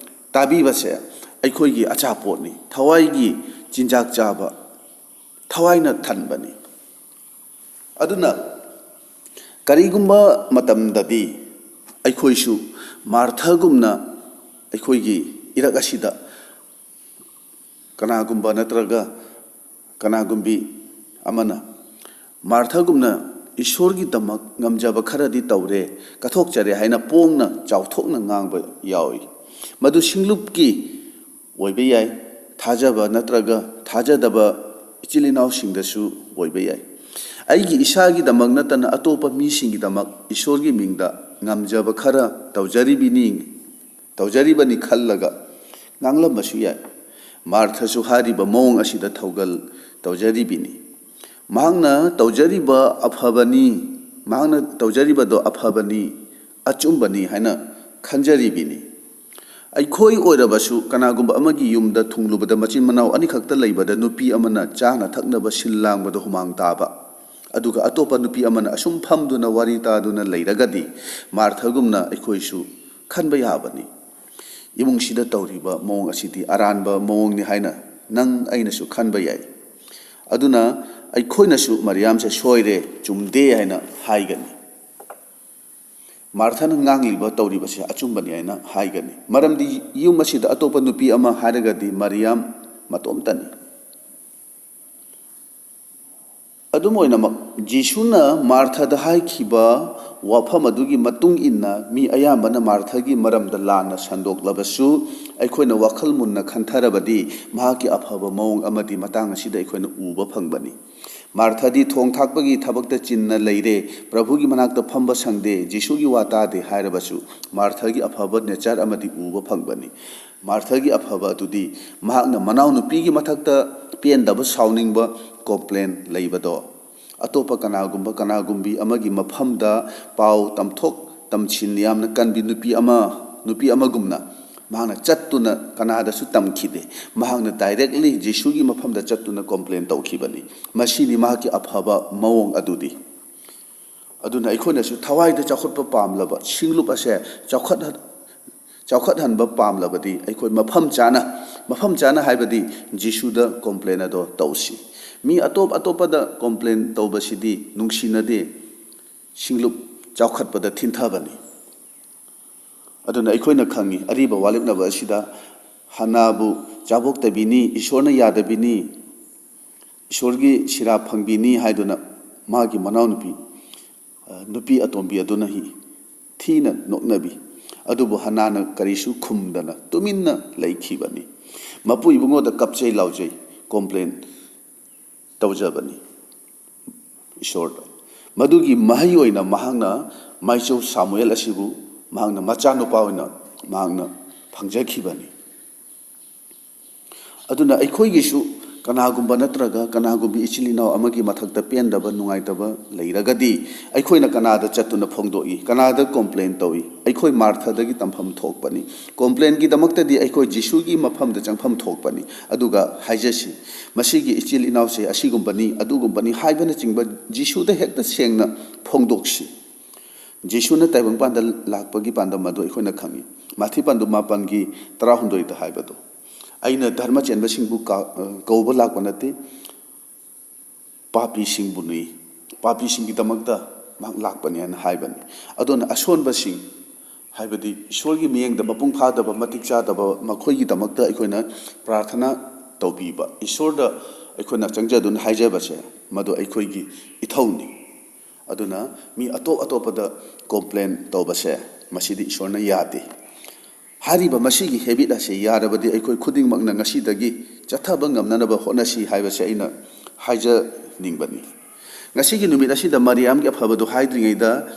ꯇꯥꯕꯤꯕꯁꯦ ꯑꯩꯈꯣꯏꯒꯤ ꯑꯆꯥꯄꯣꯠꯅꯤ, ꯊꯋꯥꯏꯒꯤ ꯆꯤꯟꯖꯥꯛ ꯆꯥꯕ, ꯊꯋꯥꯏꯅ ꯊꯟꯕꯅꯤ꯫ ꯑꯗꯨꯅ ꯀꯔꯤꯒꯨꯝꯕ ꯃꯇꯝꯗꯗꯤ ꯑꯩꯈꯣꯏꯁꯨ ꯃꯥꯔꯊꯒꯨꯝꯅ ꯑꯩꯈꯣꯏꯒꯤ ꯏꯔꯛ ꯑꯁꯤꯗ ꯀꯅꯥꯒꯨꯝꯕ ꯅꯠꯇ꯭ꯔꯒ ꯀꯅꯥꯒꯨꯝꯕꯤ ꯑꯃꯅ ꯃꯥꯔꯊꯒꯨꯝꯅ ꯏꯁꯣꯔꯒꯤꯗꯃꯛ ꯉꯝꯖꯕ ꯈꯔꯗꯤ ꯇꯧꯔꯦ, ꯀꯠꯊꯣꯛꯆꯔꯦ ꯍꯥꯏꯅ ꯄꯣꯡꯅ ꯆꯥꯎꯊꯣꯛꯅ ꯉꯥꯡꯕ ꯌꯥꯎꯏ꯫ ꯃꯗꯨ ꯁꯤꯡꯂꯨꯞꯀꯤ ꯑꯣꯏꯕ ꯌꯥꯏ, ꯊꯥꯖꯕ ꯅꯠꯇ꯭ꯔꯒ ꯊꯥꯖꯗꯕ ꯏꯆꯤꯜ ꯏꯅꯥꯎꯁꯤꯡꯗꯁꯨ ꯑꯣꯏꯕ ꯌꯥꯏ꯫ ꯑꯩꯒꯤ ꯏꯁꯥꯒꯤꯗꯃꯛ ꯅꯠꯇꯅ ꯑꯇꯣꯞꯄ ꯃꯤꯁꯤꯡꯒꯤꯗꯃꯛ ꯏꯁꯣꯔꯒꯤ ꯃꯤꯡꯗ ꯉꯝꯖꯕ ꯈꯔ ꯇꯧꯖꯔꯤꯕꯅꯤ, ꯇꯧꯖꯔꯤꯕꯅꯤ ꯈꯜꯂꯒ ꯉꯥꯡꯂꯝꯕꯁꯨ ꯌꯥꯏ꯫ ꯃꯥꯔꯊꯁꯨ ꯍꯥꯏꯔꯤꯕ ꯃꯑꯣꯡ ꯑꯁꯤꯗ ꯊꯧꯒꯜ ꯇꯧꯖꯔꯤꯕꯤꯅꯤ꯫ ꯃꯍꯥꯛꯅ ꯇꯧꯖꯔꯤꯕ ꯑꯐꯕꯅꯤ, ꯃꯍꯥꯛꯅ ꯇꯧꯖꯔꯤꯕꯗꯣ ꯑꯐꯕꯅꯤ, ꯑꯆꯨꯝꯕꯅꯤ ꯍꯥꯏꯅ ꯈꯟꯖꯔꯤꯕꯤꯅꯤ꯫ ꯑꯩꯈꯣꯏ ꯑꯣꯏꯔꯕꯁꯨ ꯀꯅꯥꯒꯨꯝꯕ ꯑꯃꯒꯤ ꯌꯨꯝꯗ ꯊꯨꯡꯂꯨꯕꯗ ꯃꯆꯤꯟ ꯃꯅꯥꯎ ꯑꯅꯤꯈꯛꯇ ꯂꯩꯕꯗ ꯅꯨꯄꯤ ꯑꯃꯅ ꯆꯥꯅ ꯊꯛꯅꯕ ꯁꯤꯜ ꯂꯥꯡꯕꯗ ꯍꯨꯃꯥꯡ ꯇꯥꯕ, ꯑꯗꯨꯒ ꯑꯇꯣꯞꯄ ꯅꯨꯄꯤ ꯑꯃꯅ ꯑꯁꯨꯝ ꯐꯝꯗꯨꯅ ꯋꯥꯔꯤ ꯇꯥꯗꯨꯅ ꯂꯩꯔꯒꯗꯤ ꯃꯥꯔꯊꯒꯨꯝꯅ ꯑꯩꯈꯣꯏꯁꯨ ꯈꯟꯕ ꯌꯥꯕꯅꯤ꯫ ꯏꯃꯨꯡꯁꯤꯗ ꯇꯧꯔꯤꯕ ꯃꯑꯣꯡ ꯑꯁꯤꯗꯤ ꯑꯔꯥꯟꯕ ꯃꯑꯣꯡꯅꯤ ꯍꯥꯏꯅ ꯅꯪ ꯑꯩꯅꯁꯨ ꯈꯟꯕ ꯌꯥꯏ꯫ ꯑꯗꯨꯅ ꯑꯩꯈꯣꯏꯅꯁꯨ ꯃꯔꯤꯌꯥꯝꯁꯦ ꯁꯣꯏꯔꯦ, ꯆꯨꯝꯗꯦ ꯍꯥꯏꯅ ꯍꯥꯏꯒꯅꯤ꯫ ꯃꯥꯔꯊꯅ ꯉꯥꯡꯂꯤꯕ ꯇꯧꯔꯤꯕꯁꯦ ꯑꯆꯨꯝꯕꯅꯤ ꯍꯥꯏꯅ ꯍꯥꯏꯒꯅꯤ꯫ ꯃꯔꯝꯗꯤ ꯌꯨꯝ ꯑꯁꯤꯗ ꯑꯇꯣꯞꯄ ꯅꯨꯄꯤ ꯑꯃ ꯍꯥꯏꯔꯒꯗꯤ ꯃꯔꯤꯌꯥꯝ ꯃꯇꯣꯝꯇꯅꯤ꯫ ꯑꯗꯨꯝ ꯑꯣꯏꯅꯃꯛ, ꯖꯤꯁꯨꯅ ꯃꯥꯔꯊꯗ ꯍꯥꯏꯈꯤꯕ ꯋꯥꯐꯝ ꯑꯗꯨꯒꯤ ꯃꯇꯨꯡ ꯏꯟꯅ ꯃꯤ ꯑꯌꯥꯝꯕꯅ ꯃꯥꯔꯊꯒꯤ ꯃꯔꯝꯗ ꯂꯥꯟꯅ ꯁꯟꯗꯣꯛꯂꯕꯁꯨ, ꯑꯩꯈꯣꯏꯅ ꯋꯥꯈꯜ ꯃꯨꯟꯅ ꯈꯟꯊꯔꯕꯗꯤ ꯃꯍꯥꯛꯀꯤ ꯑꯐꯕ ꯃꯑꯣꯡ ꯑꯃꯗꯤ ꯃꯇꯥꯡ ꯑꯁꯤꯗ ꯑꯩꯈꯣꯏꯅ ꯎꯕ ꯐꯪꯕꯅꯤ꯫ ꯃꯥꯔꯊꯗꯤ ꯊꯣꯡ ꯊꯥꯛꯄꯒꯤ ꯊꯕꯛꯇ ꯆꯤꯟꯅ ꯂꯩꯔꯦ, ꯄ꯭ꯔꯚꯨꯒꯤ ꯃꯅꯥꯛꯇ ꯐꯝꯕ ꯁꯪꯗꯦ, ꯖꯤꯁꯨꯒꯤ ꯋꯥ ꯇꯥꯗꯦ ꯍꯥꯏꯔꯕꯁꯨ, ꯃꯥꯔꯊꯒꯤ ꯑꯐꯕ ꯅꯦꯆꯔ ꯑꯃꯗꯤ ꯎꯕ ꯐꯪꯕꯅꯤ꯫ ꯃꯥꯔꯊꯒꯤ ꯑꯐꯕ ꯑꯗꯨꯗꯤ ꯃꯍꯥꯛꯅ ꯃꯅꯥꯎꯅꯨꯄꯤꯒꯤ ꯃꯊꯛꯇ ꯄꯦꯟꯗꯕ, ꯁꯥꯎꯅꯤꯡꯕ, ꯀꯣꯝꯄ꯭ꯂꯦꯟ ꯂꯩꯕꯗꯣ ꯑꯇꯣꯞꯄ ꯀꯅꯥꯒꯨꯝꯕ, ꯀꯅꯥꯒꯨꯝꯕꯤ ꯑꯃꯒꯤ ꯃꯐꯝꯗ ꯄꯥꯎ ꯇꯝꯊꯣꯛ ꯇꯝꯁꯤꯟ ꯌꯥꯝꯅ ꯀꯟꯕꯤ ꯅꯨꯄꯤ ꯑꯃ, ꯅꯨꯄꯤ ꯑꯃꯒꯨꯝꯅ ꯃꯍꯥꯛꯅ ꯆꯠꯇꯨꯅ ꯀꯅꯥꯗꯁꯨ ꯇꯝꯈꯤꯗꯦ꯫ ꯃꯍꯥꯛꯅ directly ꯖꯤꯁꯨꯒꯤ ꯃꯐꯝꯗ ꯆꯠꯇꯨꯅ complain ꯇꯧꯈꯤꯕꯅꯤ꯫ ꯃꯁꯤꯅꯤ ꯃꯍꯥꯛꯀꯤ ꯑꯐꯕ ꯃꯑꯣꯡ ꯑꯗꯨꯗꯤ꯫ ꯑꯗꯨꯅ ꯑꯩꯈꯣꯏꯅꯁꯨ ꯊꯋꯥꯏꯗ ꯆꯥꯎꯈꯠꯄ ꯄꯥꯝꯂꯕ, ꯁꯤꯡꯂꯨꯞ ꯑꯁꯦ ꯆꯥꯎꯈꯠ-, ꯆꯥꯎꯈꯠꯍꯟꯕ ꯄꯥꯝꯂꯕꯗꯤ ꯑꯩꯈꯣꯏ ꯃꯐꯝ ꯆꯥꯅ, ꯃꯐꯝ ꯆꯥꯅ ꯍꯥꯏꯕꯗꯤ ꯖꯤꯁꯨꯗ complain ꯑꯗꯣ ꯇꯧꯁꯤ꯫ ꯃꯤ ꯑꯇꯣꯞ ꯑꯇꯣꯞꯄꯗ complain ꯇꯧꯕꯁꯤꯗꯤ ꯅꯨꯡꯁꯤꯅꯗꯦ, ꯁꯤꯡꯂꯨꯞ ꯆꯥꯎꯈꯠꯄꯗ ꯊꯤꯟꯊꯕꯅꯤ꯫ ꯑꯗꯨꯅ ꯑꯩꯈꯣꯏꯅ ꯈꯪꯉꯤ, ꯑꯔꯤꯕ ꯋꯥꯔꯦꯞꯅꯕ ꯑꯁꯤꯗ ꯍꯟꯅꯥꯕꯨ ꯆꯥꯕꯣꯛꯇꯕꯤꯅꯤ, ꯏꯁꯣꯔꯅ ꯌꯥꯗꯕꯤꯅꯤ, ꯏꯁꯣꯔꯒꯤ ꯁꯤꯔꯥ ꯐꯪꯕꯤꯅꯤ ꯍꯥꯏꯗꯨꯅ ꯃꯥꯒꯤ ꯃꯅꯥꯎꯅꯨꯄꯤ, ꯑ, ꯅꯨꯄꯤ ꯑꯇꯣꯝꯕꯤ ꯑꯗꯨꯅ ꯍꯤ-, ꯊꯤꯅ ꯅꯣꯛꯅꯕꯤ꯫ ꯑꯗꯨꯕꯨ ꯍꯟꯅꯥꯅ ꯀꯔꯤꯁꯨ ꯈꯨꯝꯗꯅ ꯇꯨꯃꯤꯟꯅ ꯂꯩꯈꯤꯕꯅꯤ꯫ ꯃꯄꯨ ꯏꯕꯨꯡꯉꯣꯗ ꯀꯞꯆꯩ ꯂꯥꯎꯖꯩ, complain ꯇꯧꯖꯕꯅꯤ ꯏꯁꯣꯔꯗ꯫ ꯃꯗꯨꯒꯤ ꯃꯍꯩ ꯑꯣꯏꯅ ꯃꯍꯥꯛꯅ ꯃꯥꯏꯆꯧ ꯁꯥꯃꯨꯑꯦꯜ ꯑꯁꯤꯕꯨ ꯃꯍꯥꯛꯅ ꯃꯆꯥꯅꯨꯄꯥ ꯑꯣꯏꯅ ꯃꯍꯥꯛꯅ ꯐꯪꯖꯈꯤꯕꯅꯤ꯫ ꯑꯗꯨꯅ ꯑꯩꯈꯣꯏꯒꯤꯁꯨ ꯀꯅꯥꯒꯨꯝꯕ ꯅꯠꯇ꯭ꯔꯒ ꯀꯅꯥꯒꯨꯝꯕꯤ ꯏꯆꯤꯜ ꯏꯅꯥꯎ ꯑꯃꯒꯤ ꯃꯊꯛꯇ ꯄꯦꯟꯗꯕ, ꯅꯨꯡꯉꯥꯏꯇꯕ ꯂꯩꯔꯒꯗꯤ ꯑꯩꯈꯣꯏꯅ ꯀꯅꯥꯗ ꯆꯠꯇꯨꯅ ꯐꯣꯡꯗꯣꯛꯏ, ꯀꯅꯥꯗ complain ꯇꯧꯏ? ꯑꯩꯈꯣꯏ ꯃꯥꯔꯊꯗꯒꯤ ꯇꯝꯐꯝ ꯊꯣꯛꯄꯅꯤ꯫ Complainꯒꯤꯗꯃꯛꯇꯗꯤ ꯑꯩꯈꯣꯏ ꯖꯤꯁꯨꯒꯤ ꯃꯐꯝꯗ ꯆꯪꯐꯝ ꯊꯣꯛꯄꯅꯤ꯫ ꯑꯗꯨꯒ ꯍꯥꯏꯖꯁꯤ, ꯃꯁꯤꯒꯤ ꯏꯆꯤꯜ ꯏꯅꯥꯎꯁꯦ ꯑꯁꯤꯒꯨꯝꯕꯅꯤ, ꯑꯗꯨꯒꯨꯝꯕꯅꯤ ꯍꯥꯏꯕꯅꯆꯤꯡꯕ ꯖꯤꯁꯨꯗ ꯍꯦꯛꯇ ꯁꯦꯡꯅ ꯐꯣꯡꯗꯣꯛꯁꯤ꯫ ꯖꯤꯁꯨꯅ ꯇꯥꯏꯕꯪꯄꯥꯟꯗ ꯂꯥꯛꯄꯒꯤ ꯄꯥꯟꯗꯝ ꯑꯗꯨ ꯑꯩꯈꯣꯏꯅ ꯈꯪꯏ꯫ ꯃꯥꯊꯤ ꯄꯥꯟꯗꯨ ꯃꯥꯄꯟꯒꯤ ꯇꯔꯥꯍꯨꯝꯗꯣꯏꯗ ꯍꯥꯏꯕꯗꯣ, "ꯑꯩꯅ ꯙꯔꯃ ꯆꯦꯟꯕꯁꯤꯡꯕꯨ ꯀ-, ꯀꯧꯕ ꯂꯥꯛꯄ ꯅꯠꯇꯦ, ꯄꯥꯄꯤꯁꯤꯡꯕꯨꯅꯤ, ꯄꯥꯄꯤꯁꯤꯡꯒꯤꯗꯃꯛꯇ ꯃꯍꯥꯛ ꯂꯥꯛꯄꯅꯤ" ꯍꯥꯏꯅ ꯍꯥꯏꯕꯅꯤ꯫ ꯑꯗꯨꯅ ꯑꯁꯣꯟꯕꯁꯤꯡ, ꯍꯥꯏꯕꯗꯤ ꯏꯁꯣꯔꯒꯤ ꯃꯤꯠꯌꯦꯡꯗ ꯃꯄꯨꯡ ꯐꯥꯗꯕ, ꯃꯇꯤꯛ ꯆꯥꯗꯕ, ꯃꯈꯣꯏꯒꯤꯗꯃꯛꯇ ꯑꯩꯈꯣꯏꯅ ꯄ꯭ꯔꯥꯔꯊꯅꯥ ꯇꯧꯕꯤꯕ, ꯏꯁꯣꯔꯗ ꯑꯩꯈꯣꯏꯅ ꯆꯪꯖꯗꯨꯅ ꯍꯥꯏꯖꯕꯁꯦ, ꯃꯗꯨ ꯑꯩꯈꯣꯏꯒꯤ ꯏꯊꯧꯅꯤ꯫ ꯑꯗꯨꯅ ꯃꯤ ꯑꯇꯣꯞ ꯑꯇꯣꯞꯄꯗ complain ꯇꯧꯕꯁꯦ, ꯃꯁꯤꯗꯤ ꯏꯁꯣꯔꯅ ꯌꯥꯗꯦ꯫ ꯍꯥꯏꯔꯤꯕ ꯃꯁꯤꯒꯤ habit ꯑꯁꯦ ꯌꯥꯔꯕꯗꯤ ꯑꯩꯈꯣꯏ ꯈꯨꯗꯤꯡꯃꯛꯅ ꯉꯁꯤꯗꯒꯤ ꯆꯠꯊꯕ ꯉꯝꯅꯅꯕ ꯍꯣꯠꯅꯁꯤ ꯍꯥꯏꯕꯁꯦ ꯑꯩꯅ ꯍꯥꯏꯖꯅꯤꯡꯕꯅꯤ꯫ ꯉꯁꯤꯒꯤ ꯅꯨꯃꯤꯠ ꯑꯁꯤꯗ ꯃꯔꯤꯌꯥꯝꯒꯤ ꯑꯐꯕꯗꯨ ꯍꯥꯏꯗ꯭ꯔꯤꯉꯩꯗ,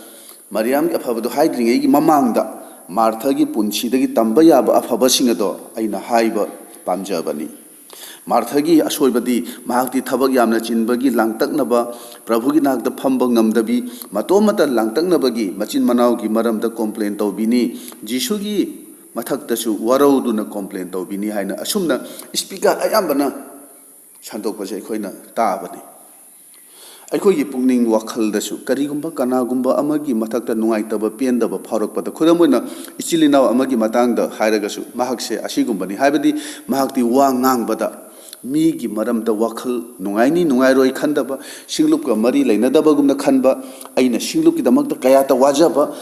ꯃꯔꯤꯌꯥꯝꯒꯤ ꯑꯐꯕꯗꯨ ꯍꯥꯏꯗ꯭ꯔꯤꯉꯩꯒꯤ ꯃꯃꯥꯡꯗ ꯃꯥꯔꯊꯒꯤ ꯄꯨꯟꯁꯤꯗꯒꯤ ꯇꯝꯕ ꯌꯥꯕ ꯑꯐꯕꯁꯤꯡ ꯑꯗꯣ ꯑꯩꯅ ꯍꯥꯏꯕ ꯄꯥꯝꯖꯕꯅꯤ꯫ ꯃꯥꯔꯊꯒꯤ ꯑꯁꯣꯏꯕꯗꯤ ꯃꯍꯥꯛꯇꯤ ꯊꯕꯛ ꯌꯥꯝꯅ ꯆꯤꯟꯕꯒꯤ ꯂꯥꯡꯇꯛꯅꯕ, ꯄ꯭ꯔꯚꯨꯒꯤ ꯅꯥꯛꯇ ꯐꯝꯕ ꯉꯝꯗꯕꯤ, ꯃꯇꯣꯝꯇ ꯂꯥꯡꯇꯛꯅꯕꯒꯤ ꯃꯆꯤꯟ ꯃꯅꯥꯎꯒꯤ ꯃꯔꯝꯗ ꯀꯣꯝꯄ꯭ꯂꯦꯟ ꯇꯧꯕꯤꯅꯤ꯫ ꯖꯤꯁꯨꯒꯤ ꯃꯊꯛꯇꯁꯨ ꯋꯥꯔꯧꯗꯨꯅ ꯀꯣꯝꯄ꯭ꯂꯦꯟ ꯇꯧꯕꯤꯅꯤ ꯍꯥꯏꯅ ꯑꯁꯨꯝꯅ ꯁ꯭ꯄꯤꯀꯔ ꯑꯌꯥꯝꯕꯅ ꯁꯟꯗꯣꯛꯄꯁꯦ ꯑꯩꯈꯣꯏꯅ ꯇꯥꯕꯅꯤ꯫ ꯑꯩꯈꯣꯏꯒꯤ ꯄꯨꯛꯅꯤꯡ ꯋꯥꯈꯜꯗꯁꯨ ꯀꯔꯤꯒꯨꯝꯕ ꯀꯅꯥꯒꯨꯝꯕ ꯑꯃꯒꯤ ꯃꯊꯛꯇ ꯅꯨꯡꯉꯥꯏꯇꯕ, ꯄꯦꯟꯗꯕ ꯐꯥꯎꯔꯛꯄꯗ, ꯈꯨꯗꯝ ꯑꯣꯏꯅ ꯏꯆꯤꯜ ꯏꯅꯥꯎ ꯑꯃꯒꯤ ꯃꯇꯥꯡꯗ ꯍꯥꯏꯔꯒꯁꯨ, ꯃꯍꯥꯛꯁꯦ ꯑꯁꯤꯒꯨꯝꯕꯅꯤ꯫ ꯍꯥꯏꯕꯗꯤ ꯃꯍꯥꯛꯇꯤ ꯋꯥ ꯉꯥꯡꯕꯗ ꯃꯤꯒꯤ ꯃꯔꯝꯗ ꯋꯥꯈꯜ ꯅꯨꯡꯉꯥꯏꯅꯤ ꯅꯨꯡꯉꯥꯏꯔꯣꯏ ꯈꯟꯗꯕ, ꯁꯤꯡꯂꯨꯞꯀ ꯃꯔꯤ ꯂꯩꯅꯗꯕꯒꯨꯝꯅ ꯈꯟꯕ, ꯑꯩꯅ ꯁꯤꯡꯂꯨꯞꯀꯤꯗꯃꯛꯇ ꯀꯌꯥꯇ ꯋꯥꯖꯕ,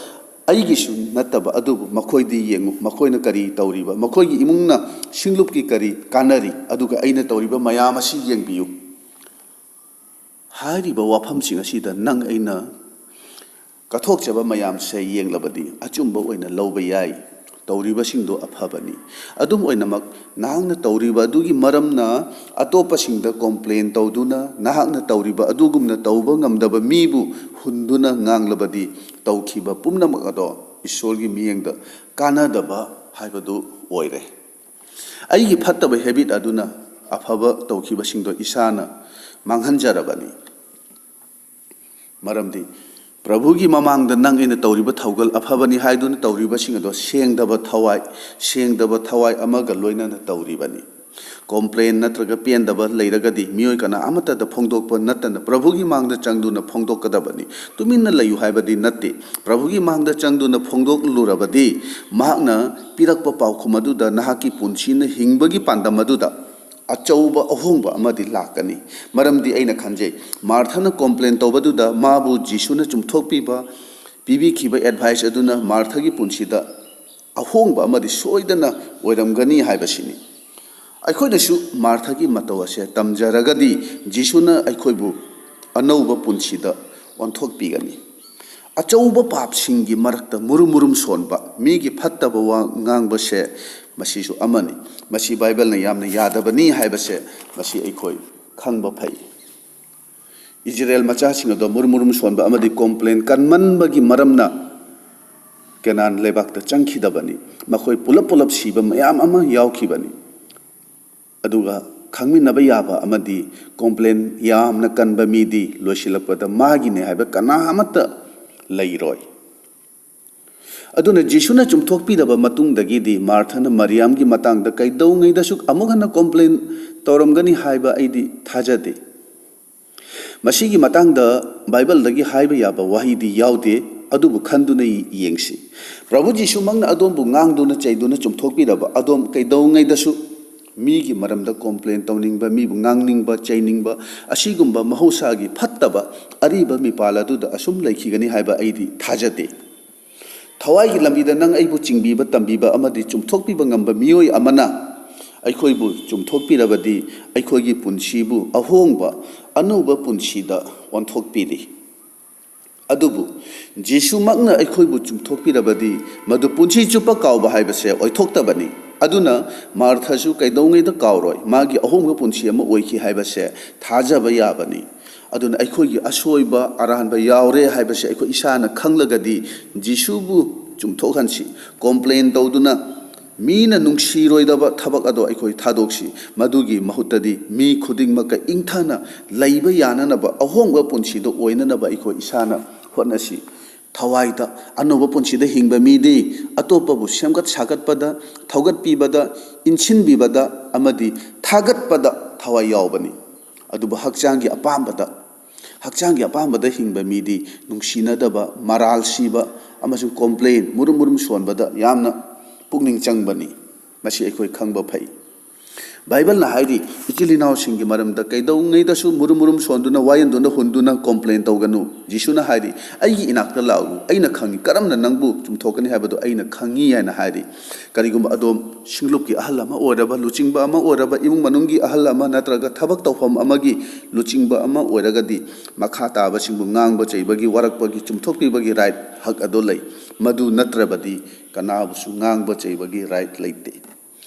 ꯑꯩꯒꯤꯁꯨ ꯅꯠꯇꯕ, ꯑꯗꯨꯕꯨ ꯃꯈꯣꯏꯗꯤ ꯌꯦꯡꯉꯨ, ꯃꯈꯣꯏꯅ ꯀꯔꯤ ꯇꯧꯔꯤꯕ, ꯃꯈꯣꯏꯒꯤ ꯏꯃꯨꯡꯅ ꯁꯤꯡꯂꯨꯞꯀꯤ ꯀꯔꯤ ꯀꯥꯟꯅꯔꯤ, ꯑꯗꯨꯒ ꯑꯩꯅ ꯇꯧꯔꯤꯕ ꯃꯌꯥꯝ ꯑꯁꯤ ꯌꯦꯡꯕꯤꯌꯨ꯫ ꯍꯥꯏꯔꯤꯕ ꯋꯥꯐꯝꯁꯤꯡ ꯑꯁꯤꯗ ꯅꯪ ꯑꯩꯅ ꯀꯠꯊꯣꯛꯆꯕ ꯃꯌꯥꯝꯁꯦ ꯌꯦꯡꯂꯕꯗꯤ ꯑꯆꯨꯝꯕ ꯑꯣꯏꯅ ꯂꯧꯕ ꯌꯥꯏ꯫ ꯇꯧꯔꯤꯕꯁꯤꯡꯗꯣ ꯑꯐꯕꯅꯤ꯫ ꯑꯗꯨꯝ ꯑꯣꯏꯅꯃꯛ, ꯅꯍꯥꯛꯅ ꯇꯧꯔꯤꯕ ꯑꯗꯨꯒꯤ ꯃꯔꯝꯅ ꯑꯇꯣꯞꯄꯁꯤꯡꯗ ꯀꯣꯝꯄ꯭ꯂꯦꯟ ꯇꯧꯗꯨꯅ, ꯅꯍꯥꯛꯅ ꯇꯧꯔꯤꯕ ꯑꯗꯨꯒꯨꯝꯅ ꯇꯧꯕ ꯉꯝꯗꯕ ꯃꯤꯕꯨ ꯍꯨꯟꯗꯨꯅ ꯉꯥꯡꯂꯕꯗꯤ, ꯇꯧꯈꯤꯕ ꯄꯨꯝꯅꯃꯛ ꯑꯗꯣ ꯏꯁꯣꯔꯒꯤ ꯃꯤꯠꯌꯦꯡꯗ ꯀꯥꯟꯅꯗꯕ ꯍꯥꯏꯕꯗꯨ ꯑꯣꯏꯔꯦ꯫ ꯑꯩꯒꯤ ꯐꯠꯇꯕ ꯍꯦꯕꯤꯠ ꯑꯗꯨꯅ ꯑꯐꯕ ꯇꯧꯈꯤꯕꯁꯤꯡꯗꯣ ꯏꯁꯥꯅ ꯃꯥꯡꯍꯟꯖꯔꯕꯅꯤ꯫ ꯃꯔꯝꯗꯤ ꯄ꯭ꯔꯚꯨꯒꯤ ꯃꯃꯥꯡꯗ ꯅꯪ ꯑꯩꯅ ꯇꯧꯔꯤꯕ ꯊꯧꯒꯜ ꯑꯐꯕꯅꯤ ꯍꯥꯏꯗꯨꯅ ꯇꯧꯔꯤꯕꯁꯤꯡ ꯑꯗꯣ ꯁꯦꯡꯗꯕ ꯊꯋꯥꯏ, ꯁꯦꯡꯗꯕ ꯊꯋꯥꯏ ꯑꯃꯒ ꯂꯣꯏꯅꯅ ꯇꯧꯔꯤꯕꯅꯤ꯫ ꯀꯣꯝꯄ꯭ꯂꯦꯟ ꯅꯠꯇ꯭ꯔꯒ ꯄꯦꯟꯗꯕ ꯂꯩꯔꯒꯗꯤ ꯃꯤꯑꯣꯏ ꯀꯅꯥ ꯑꯃꯠꯇꯗ ꯐꯣꯡꯗꯣꯛꯄ ꯅꯠꯇꯅ ꯄ꯭ꯔꯚꯨꯒꯤ ꯃꯥꯡꯗ ꯆꯪꯗꯨꯅ ꯐꯣꯡꯗꯣꯛꯀꯗꯕꯅꯤ꯫ ꯇꯨꯃꯤꯟꯅ ꯂꯩꯌꯨ ꯍꯥꯏꯕꯗꯤ ꯅꯠꯇꯦ꯫ ꯄ꯭ꯔꯚꯨꯒꯤ ꯃꯥꯡꯗ ꯆꯪꯗꯨꯅ ꯐꯣꯡꯗꯣꯛꯂꯨꯔꯕꯗꯤ ꯃꯍꯥꯛꯅ ꯄꯤꯔꯛꯄ ꯄꯥꯎꯈꯨꯝ ꯑꯗꯨꯗ ꯅꯍꯥꯛꯀꯤ ꯄꯨꯟꯁꯤꯅ ꯍꯤꯡꯕꯒꯤ ꯄꯥꯟꯗꯝ ꯑꯗꯨꯗ ꯑꯆꯧꯕ ꯑꯍꯣꯡꯕ ꯑꯃꯗꯤ ꯂꯥꯛꯀꯅꯤ꯫ ꯃꯔꯝꯗꯤ ꯑꯩꯅ ꯈꯟꯖꯩ, ꯃꯥꯔꯊꯅ ꯀꯣꯝꯄ꯭ꯂꯦꯟ ꯇꯧꯕꯗꯨꯗ ꯃꯥꯕꯨ ꯖꯤꯁꯨꯅ ꯆꯨꯝꯊꯣꯛꯄꯤꯕ, ꯄꯤꯕꯤꯈꯤꯕ ꯑꯦꯗꯚꯥꯏꯁ ꯑꯗꯨꯅ ꯃꯥꯔꯊꯒꯤ ꯄꯨꯟꯁꯤꯗ ꯑꯍꯣꯡꯕ ꯑꯃꯗꯤ ꯁꯣꯏꯗꯅ ꯑꯣꯏꯔꯝꯒꯅꯤ ꯍꯥꯏꯕꯁꯤꯅꯤ꯫ ꯑꯩꯈꯣꯏꯅꯁꯨ ꯃꯥꯔꯊꯒꯤ ꯃꯇꯧ ꯑꯁꯦ ꯇꯝꯖꯔꯒꯗꯤ ꯖꯤꯁꯨꯅ ꯑꯩꯈꯣꯏꯕꯨ ꯑꯅꯧꯕ ꯄꯨꯟꯁꯤꯗ ꯑꯣꯟꯊꯣꯛꯄꯤꯒꯅꯤ꯫ ꯑꯆꯧꯕ ꯄꯥꯞꯁꯤꯡꯒꯤ ꯃꯔꯛꯇ ꯃꯨꯔꯨꯝ ꯃꯨꯔꯨꯝ ꯁꯣꯟꯕ, ꯃꯤꯒꯤ ꯐꯠꯇꯕ ꯋꯥ ꯉꯥꯡꯕꯁꯦ ꯃꯁꯤꯁꯨ ꯑꯃꯅꯤ꯫ ꯃꯁꯤ ꯕꯥꯏꯕꯜꯅ ꯌꯥꯝꯅ ꯌꯥꯗꯕꯅꯤ ꯍꯥꯏꯕꯁꯦ ꯃꯁꯤ ꯑꯩꯈꯣꯏ ꯈꯪꯕ ꯐꯩ꯫ ꯏꯖꯔꯦꯜ ꯃꯆꯥꯁꯤꯡ ꯑꯗꯣ ꯃꯨꯔꯨꯝ ꯃꯨꯔꯨꯝ ꯁꯣꯟꯕ ꯑꯃꯗꯤ ꯀꯣꯝꯄ꯭ꯂꯦꯟ ꯀꯟꯃꯟꯕꯒꯤ ꯃꯔꯝꯅ ꯀꯦꯅꯥꯟ ꯂꯩꯕꯥꯛꯇ ꯆꯪꯈꯤꯗꯕꯅꯤ꯫ ꯃꯈꯣꯏ ꯄꯨꯂꯞ ꯄꯨꯂꯞ ꯁꯤꯕ ꯃꯌꯥꯝ ꯑꯃ ꯌꯥꯎꯈꯤꯕꯅꯤ꯫ ꯑꯗꯨꯒ ꯈꯪꯃꯤꯟꯅꯕ ꯌꯥꯕ ꯑꯃꯗꯤ complain ꯌꯥꯝꯅ ꯀꯟꯕ ꯃꯤꯗꯤ ꯂꯣꯏꯁꯤꯜꯂꯛꯄꯗ ꯃꯥꯒꯤꯅꯦ ꯍꯥꯏꯕ ꯀꯅꯥ ꯑꯃꯠꯇ ꯂꯩꯔꯣꯏ꯫ ꯑꯗꯨꯅ ꯖꯤꯁꯨꯅ ꯆꯨꯝꯊꯣꯛꯄꯤꯔꯕ ꯃꯇꯨꯡꯗꯒꯤꯗꯤ ꯃꯥꯔꯊꯅ ꯃꯔꯤꯌꯥꯝꯒꯤ ꯃꯇꯥꯡꯗ ꯀꯩꯗꯧꯉꯩꯗꯁꯨ ꯑꯃꯨꯛ ꯍꯟꯅ complain ꯇꯧꯔꯝꯒꯅꯤ ꯍꯥꯏꯕ ꯑꯩꯗꯤ ꯊꯥꯖꯗꯦ꯫ ꯃꯁꯤꯒꯤ ꯃꯇꯥꯡꯗ ꯕꯥꯏꯕꯜꯗꯒꯤ ꯍꯥꯏꯕ ꯌꯥꯕ ꯋꯥꯍꯩꯗꯤ ꯌꯥꯎꯗꯦ, ꯑꯗꯨꯕꯨ ꯈꯟꯗꯨꯅ ꯌꯦꯡꯁꯤ꯫ ꯄ꯭ꯔꯚꯨ ꯖꯤꯁꯨꯃꯛꯅ ꯑꯗꯣꯝꯕꯨ ꯉꯥꯡꯗꯨꯅ ꯆꯩꯗꯨꯅ ꯆꯨꯝꯊꯣꯛꯄꯤꯔꯕ ꯑꯗꯣꯝ ꯀꯩꯗꯧꯉꯩꯗꯁꯨ ꯃꯤꯒꯤ ꯃꯔꯝꯗ complain ꯇꯧꯅꯤꯡꯕ, ꯃꯤꯕꯨ ꯉꯥꯡꯅꯤꯡꯕ, ꯆꯩꯅꯤꯡꯕ, ꯑꯁꯤꯒꯨꯝꯕ ꯃꯍꯧꯁꯥꯒꯤ ꯐꯠꯇꯕ ꯑꯔꯤꯕ ꯃꯤꯄꯥꯜ ꯑꯗꯨꯗ ꯑꯁꯨꯝ ꯂꯩꯈꯤꯒꯅꯤ ꯍꯥꯏꯕ ꯑꯩꯗꯤ ꯊꯥꯖꯗꯦ꯫ ꯊꯋꯥꯏꯒꯤ ꯂꯝꯕꯤꯗ ꯅꯪ ꯑꯩꯕꯨ ꯆꯤꯡꯕꯤꯕ, ꯇꯝꯕꯤꯕ ꯑꯃꯗꯤ ꯆꯨꯝꯊꯣꯛꯄꯤꯕ ꯉꯝꯕ ꯃꯤꯑꯣꯏ ꯑꯃꯅ ꯑꯩꯈꯣꯏꯕꯨ ꯆꯨꯝꯊꯣꯛꯄꯤꯔꯕꯗꯤ ꯑꯩꯈꯣꯏꯒꯤ ꯄꯨꯟꯁꯤꯕꯨ ꯑꯍꯣꯡꯕ, ꯑꯅꯧꯕ ꯄꯨꯟꯁꯤꯗ ꯑꯣꯟꯊꯣꯛꯄꯤꯔꯤ꯫ ꯑꯗꯨꯕꯨ ꯖꯤꯁꯨꯃꯛꯅ ꯑꯩꯈꯣꯏꯕꯨ ꯆꯨꯝꯊꯣꯛꯄꯤꯔꯕꯗꯤ ꯃꯗꯨ ꯄꯨꯟꯁꯤ ꯆꯨꯞꯄ ꯀꯥꯎꯕ ꯍꯥꯏꯕꯁꯦ ꯑꯣꯏꯊꯣꯛꯇꯕꯅꯤ꯫ ꯑꯗꯨꯅ ꯃꯥꯔꯊꯁꯨ ꯀꯩꯗꯧꯉꯩꯗ ꯀꯥꯎꯔꯣꯏ, ꯃꯥꯒꯤ ꯑꯍꯣꯡꯕ ꯄꯨꯟꯁꯤ ꯑꯃ ꯑꯣꯏꯈꯤ ꯍꯥꯏꯕꯁꯦ ꯊꯥꯖꯕ ꯌꯥꯕꯅꯤ꯫ ꯑꯗꯨꯅ ꯑꯩꯈꯣꯏꯒꯤ ꯑꯁꯣꯏꯕ ꯑꯔꯥꯟꯕ ꯌꯥꯎꯔꯦ ꯍꯥꯏꯕꯁꯦ ꯑꯩꯈꯣꯏ ꯏꯁꯥꯅ ꯈꯪꯂꯒꯗꯤ ꯖꯤꯁꯨꯕꯨ ꯆꯨꯝꯊꯣꯛꯍꯟꯁꯤ꯫ Complain ꯇꯧꯗꯨꯅ ꯃꯤꯅ ꯅꯨꯡꯁꯤꯔꯣꯏꯗꯕ ꯊꯕꯛ ꯑꯗꯣ ꯑꯩꯈꯣꯏ ꯊꯥꯗꯣꯛꯁꯤ꯫ ꯃꯗꯨꯒꯤ ꯃꯍꯨꯠꯇꯗꯤ ꯃꯤ ꯈꯨꯗꯤꯡꯃꯛꯀ ꯏꯪꯊꯅ ꯂꯩꯕ ꯌꯥꯅꯅꯕ ꯑꯍꯣꯡꯕ ꯄꯨꯟꯁꯤꯗ ꯑꯣꯏꯅꯅꯕ ꯑꯩꯈꯣꯏ ꯏꯁꯥꯅ ꯍꯣꯠꯅꯁꯤ꯫ ꯊꯋꯥꯏꯗ ꯑꯅꯧꯕ ꯄꯨꯟꯁꯤꯗ ꯍꯤꯡꯕ ꯃꯤꯗꯤ ꯑꯇꯣꯞꯄꯕꯨ ꯁꯦꯝꯒꯠ ꯁꯥꯒꯠꯄꯗ, ꯊꯧꯒꯠꯄꯤꯕꯗ, ꯏꯟꯁꯤꯟꯕꯤꯕꯗ ꯑꯃꯗꯤ ꯊꯥꯒꯠꯄꯗ ꯊꯋꯥꯏ ꯌꯥꯎꯕꯅꯤ꯫ ꯑꯗꯨꯕꯨ ꯍꯛꯆꯥꯡꯒꯤ ꯑꯄꯥꯝꯕꯗ, ꯍꯛꯆꯥꯡꯒꯤ ꯑꯄꯥꯝꯕꯗ ꯍꯤꯡꯕ ꯃꯤꯗꯤ ꯅꯨꯡꯁꯤꯅꯗꯕ, ꯃꯔꯥꯜ ꯁꯤꯕ ꯑꯃꯁꯨꯡ complain, ꯃꯨꯔꯨꯝ ꯃꯨꯔꯨꯝ ꯁꯣꯟꯕꯗ ꯌꯥꯝꯅ ꯄꯨꯛꯅꯤꯡ ꯆꯪꯕꯅꯤ꯫ ꯃꯁꯤ ꯑꯩꯈꯣꯏ ꯈꯪꯕ ꯐꯩ꯫ ꯕꯥꯏꯕꯜꯅ ꯍꯥꯏꯔꯤ, ꯏꯆꯤꯜ ꯏꯅꯥꯎꯁꯤꯡꯒꯤ ꯃꯔꯝꯗ ꯀꯩꯗꯧꯉꯩꯗꯁꯨ ꯃꯨꯔꯨꯝ ꯃꯨꯔꯨꯝ ꯁꯣꯟꯗꯨꯅ, ꯋꯥꯌꯦꯟꯗꯨꯅ, ꯍꯨꯟꯗꯨꯅ complain ꯇꯧꯒꯅꯨ꯫ ꯖꯤꯁꯨꯅ ꯍꯥꯏꯔꯤ, "ꯑꯩꯒꯤ ꯏꯅꯥꯛꯇ ꯂꯥꯛꯎ, ꯑꯩꯅ ꯈꯪꯏ, ꯀꯔꯝꯅ ꯅꯪꯕꯨ ꯆꯨꯝꯊꯣꯛꯀꯅꯤ ꯍꯥꯏꯕꯗꯨ ꯑꯩꯅ ꯈꯪꯏ" ꯍꯥꯏꯅ ꯍꯥꯏꯔꯤ꯫ ꯀꯔꯤꯒꯨꯝꯕ ꯑꯗꯣꯝ ꯁꯤꯡꯂꯨꯞꯀꯤ ꯑꯍꯜ ꯑꯃ ꯑꯣꯏꯔꯕ, ꯂꯨꯆꯤꯡꯕ ꯑꯃ ꯑꯣꯏꯔꯕ, ꯏꯃꯨꯡ ꯃꯅꯨꯡꯒꯤ ꯑꯍꯜ ꯑꯃ ꯅꯠꯇ꯭ꯔꯒ ꯊꯕꯛ ꯇꯧꯐꯝ ꯑꯃꯒꯤ ꯂꯨꯆꯤꯡꯕ ꯑꯃ ꯑꯣꯏꯔꯒꯗꯤ, ꯃꯈꯥ ꯇꯥꯕꯁꯤꯡꯕꯨ ꯉꯥꯡꯕ ꯆꯩꯕꯒꯤ, ꯋꯥꯔꯛꯄꯒꯤ, ꯆꯨꯝꯊꯣꯛꯄꯤꯕꯒꯤ right, ꯍꯛ ꯑꯗꯨ ꯂꯩ꯫ ꯃꯗꯨ ꯅꯠꯇ꯭ꯔꯕꯗꯤ ꯀꯅꯥꯕꯨꯁꯨ ꯉꯥꯡꯕ ꯆꯩꯕꯒꯤ right ꯂꯩꯇꯦ꯫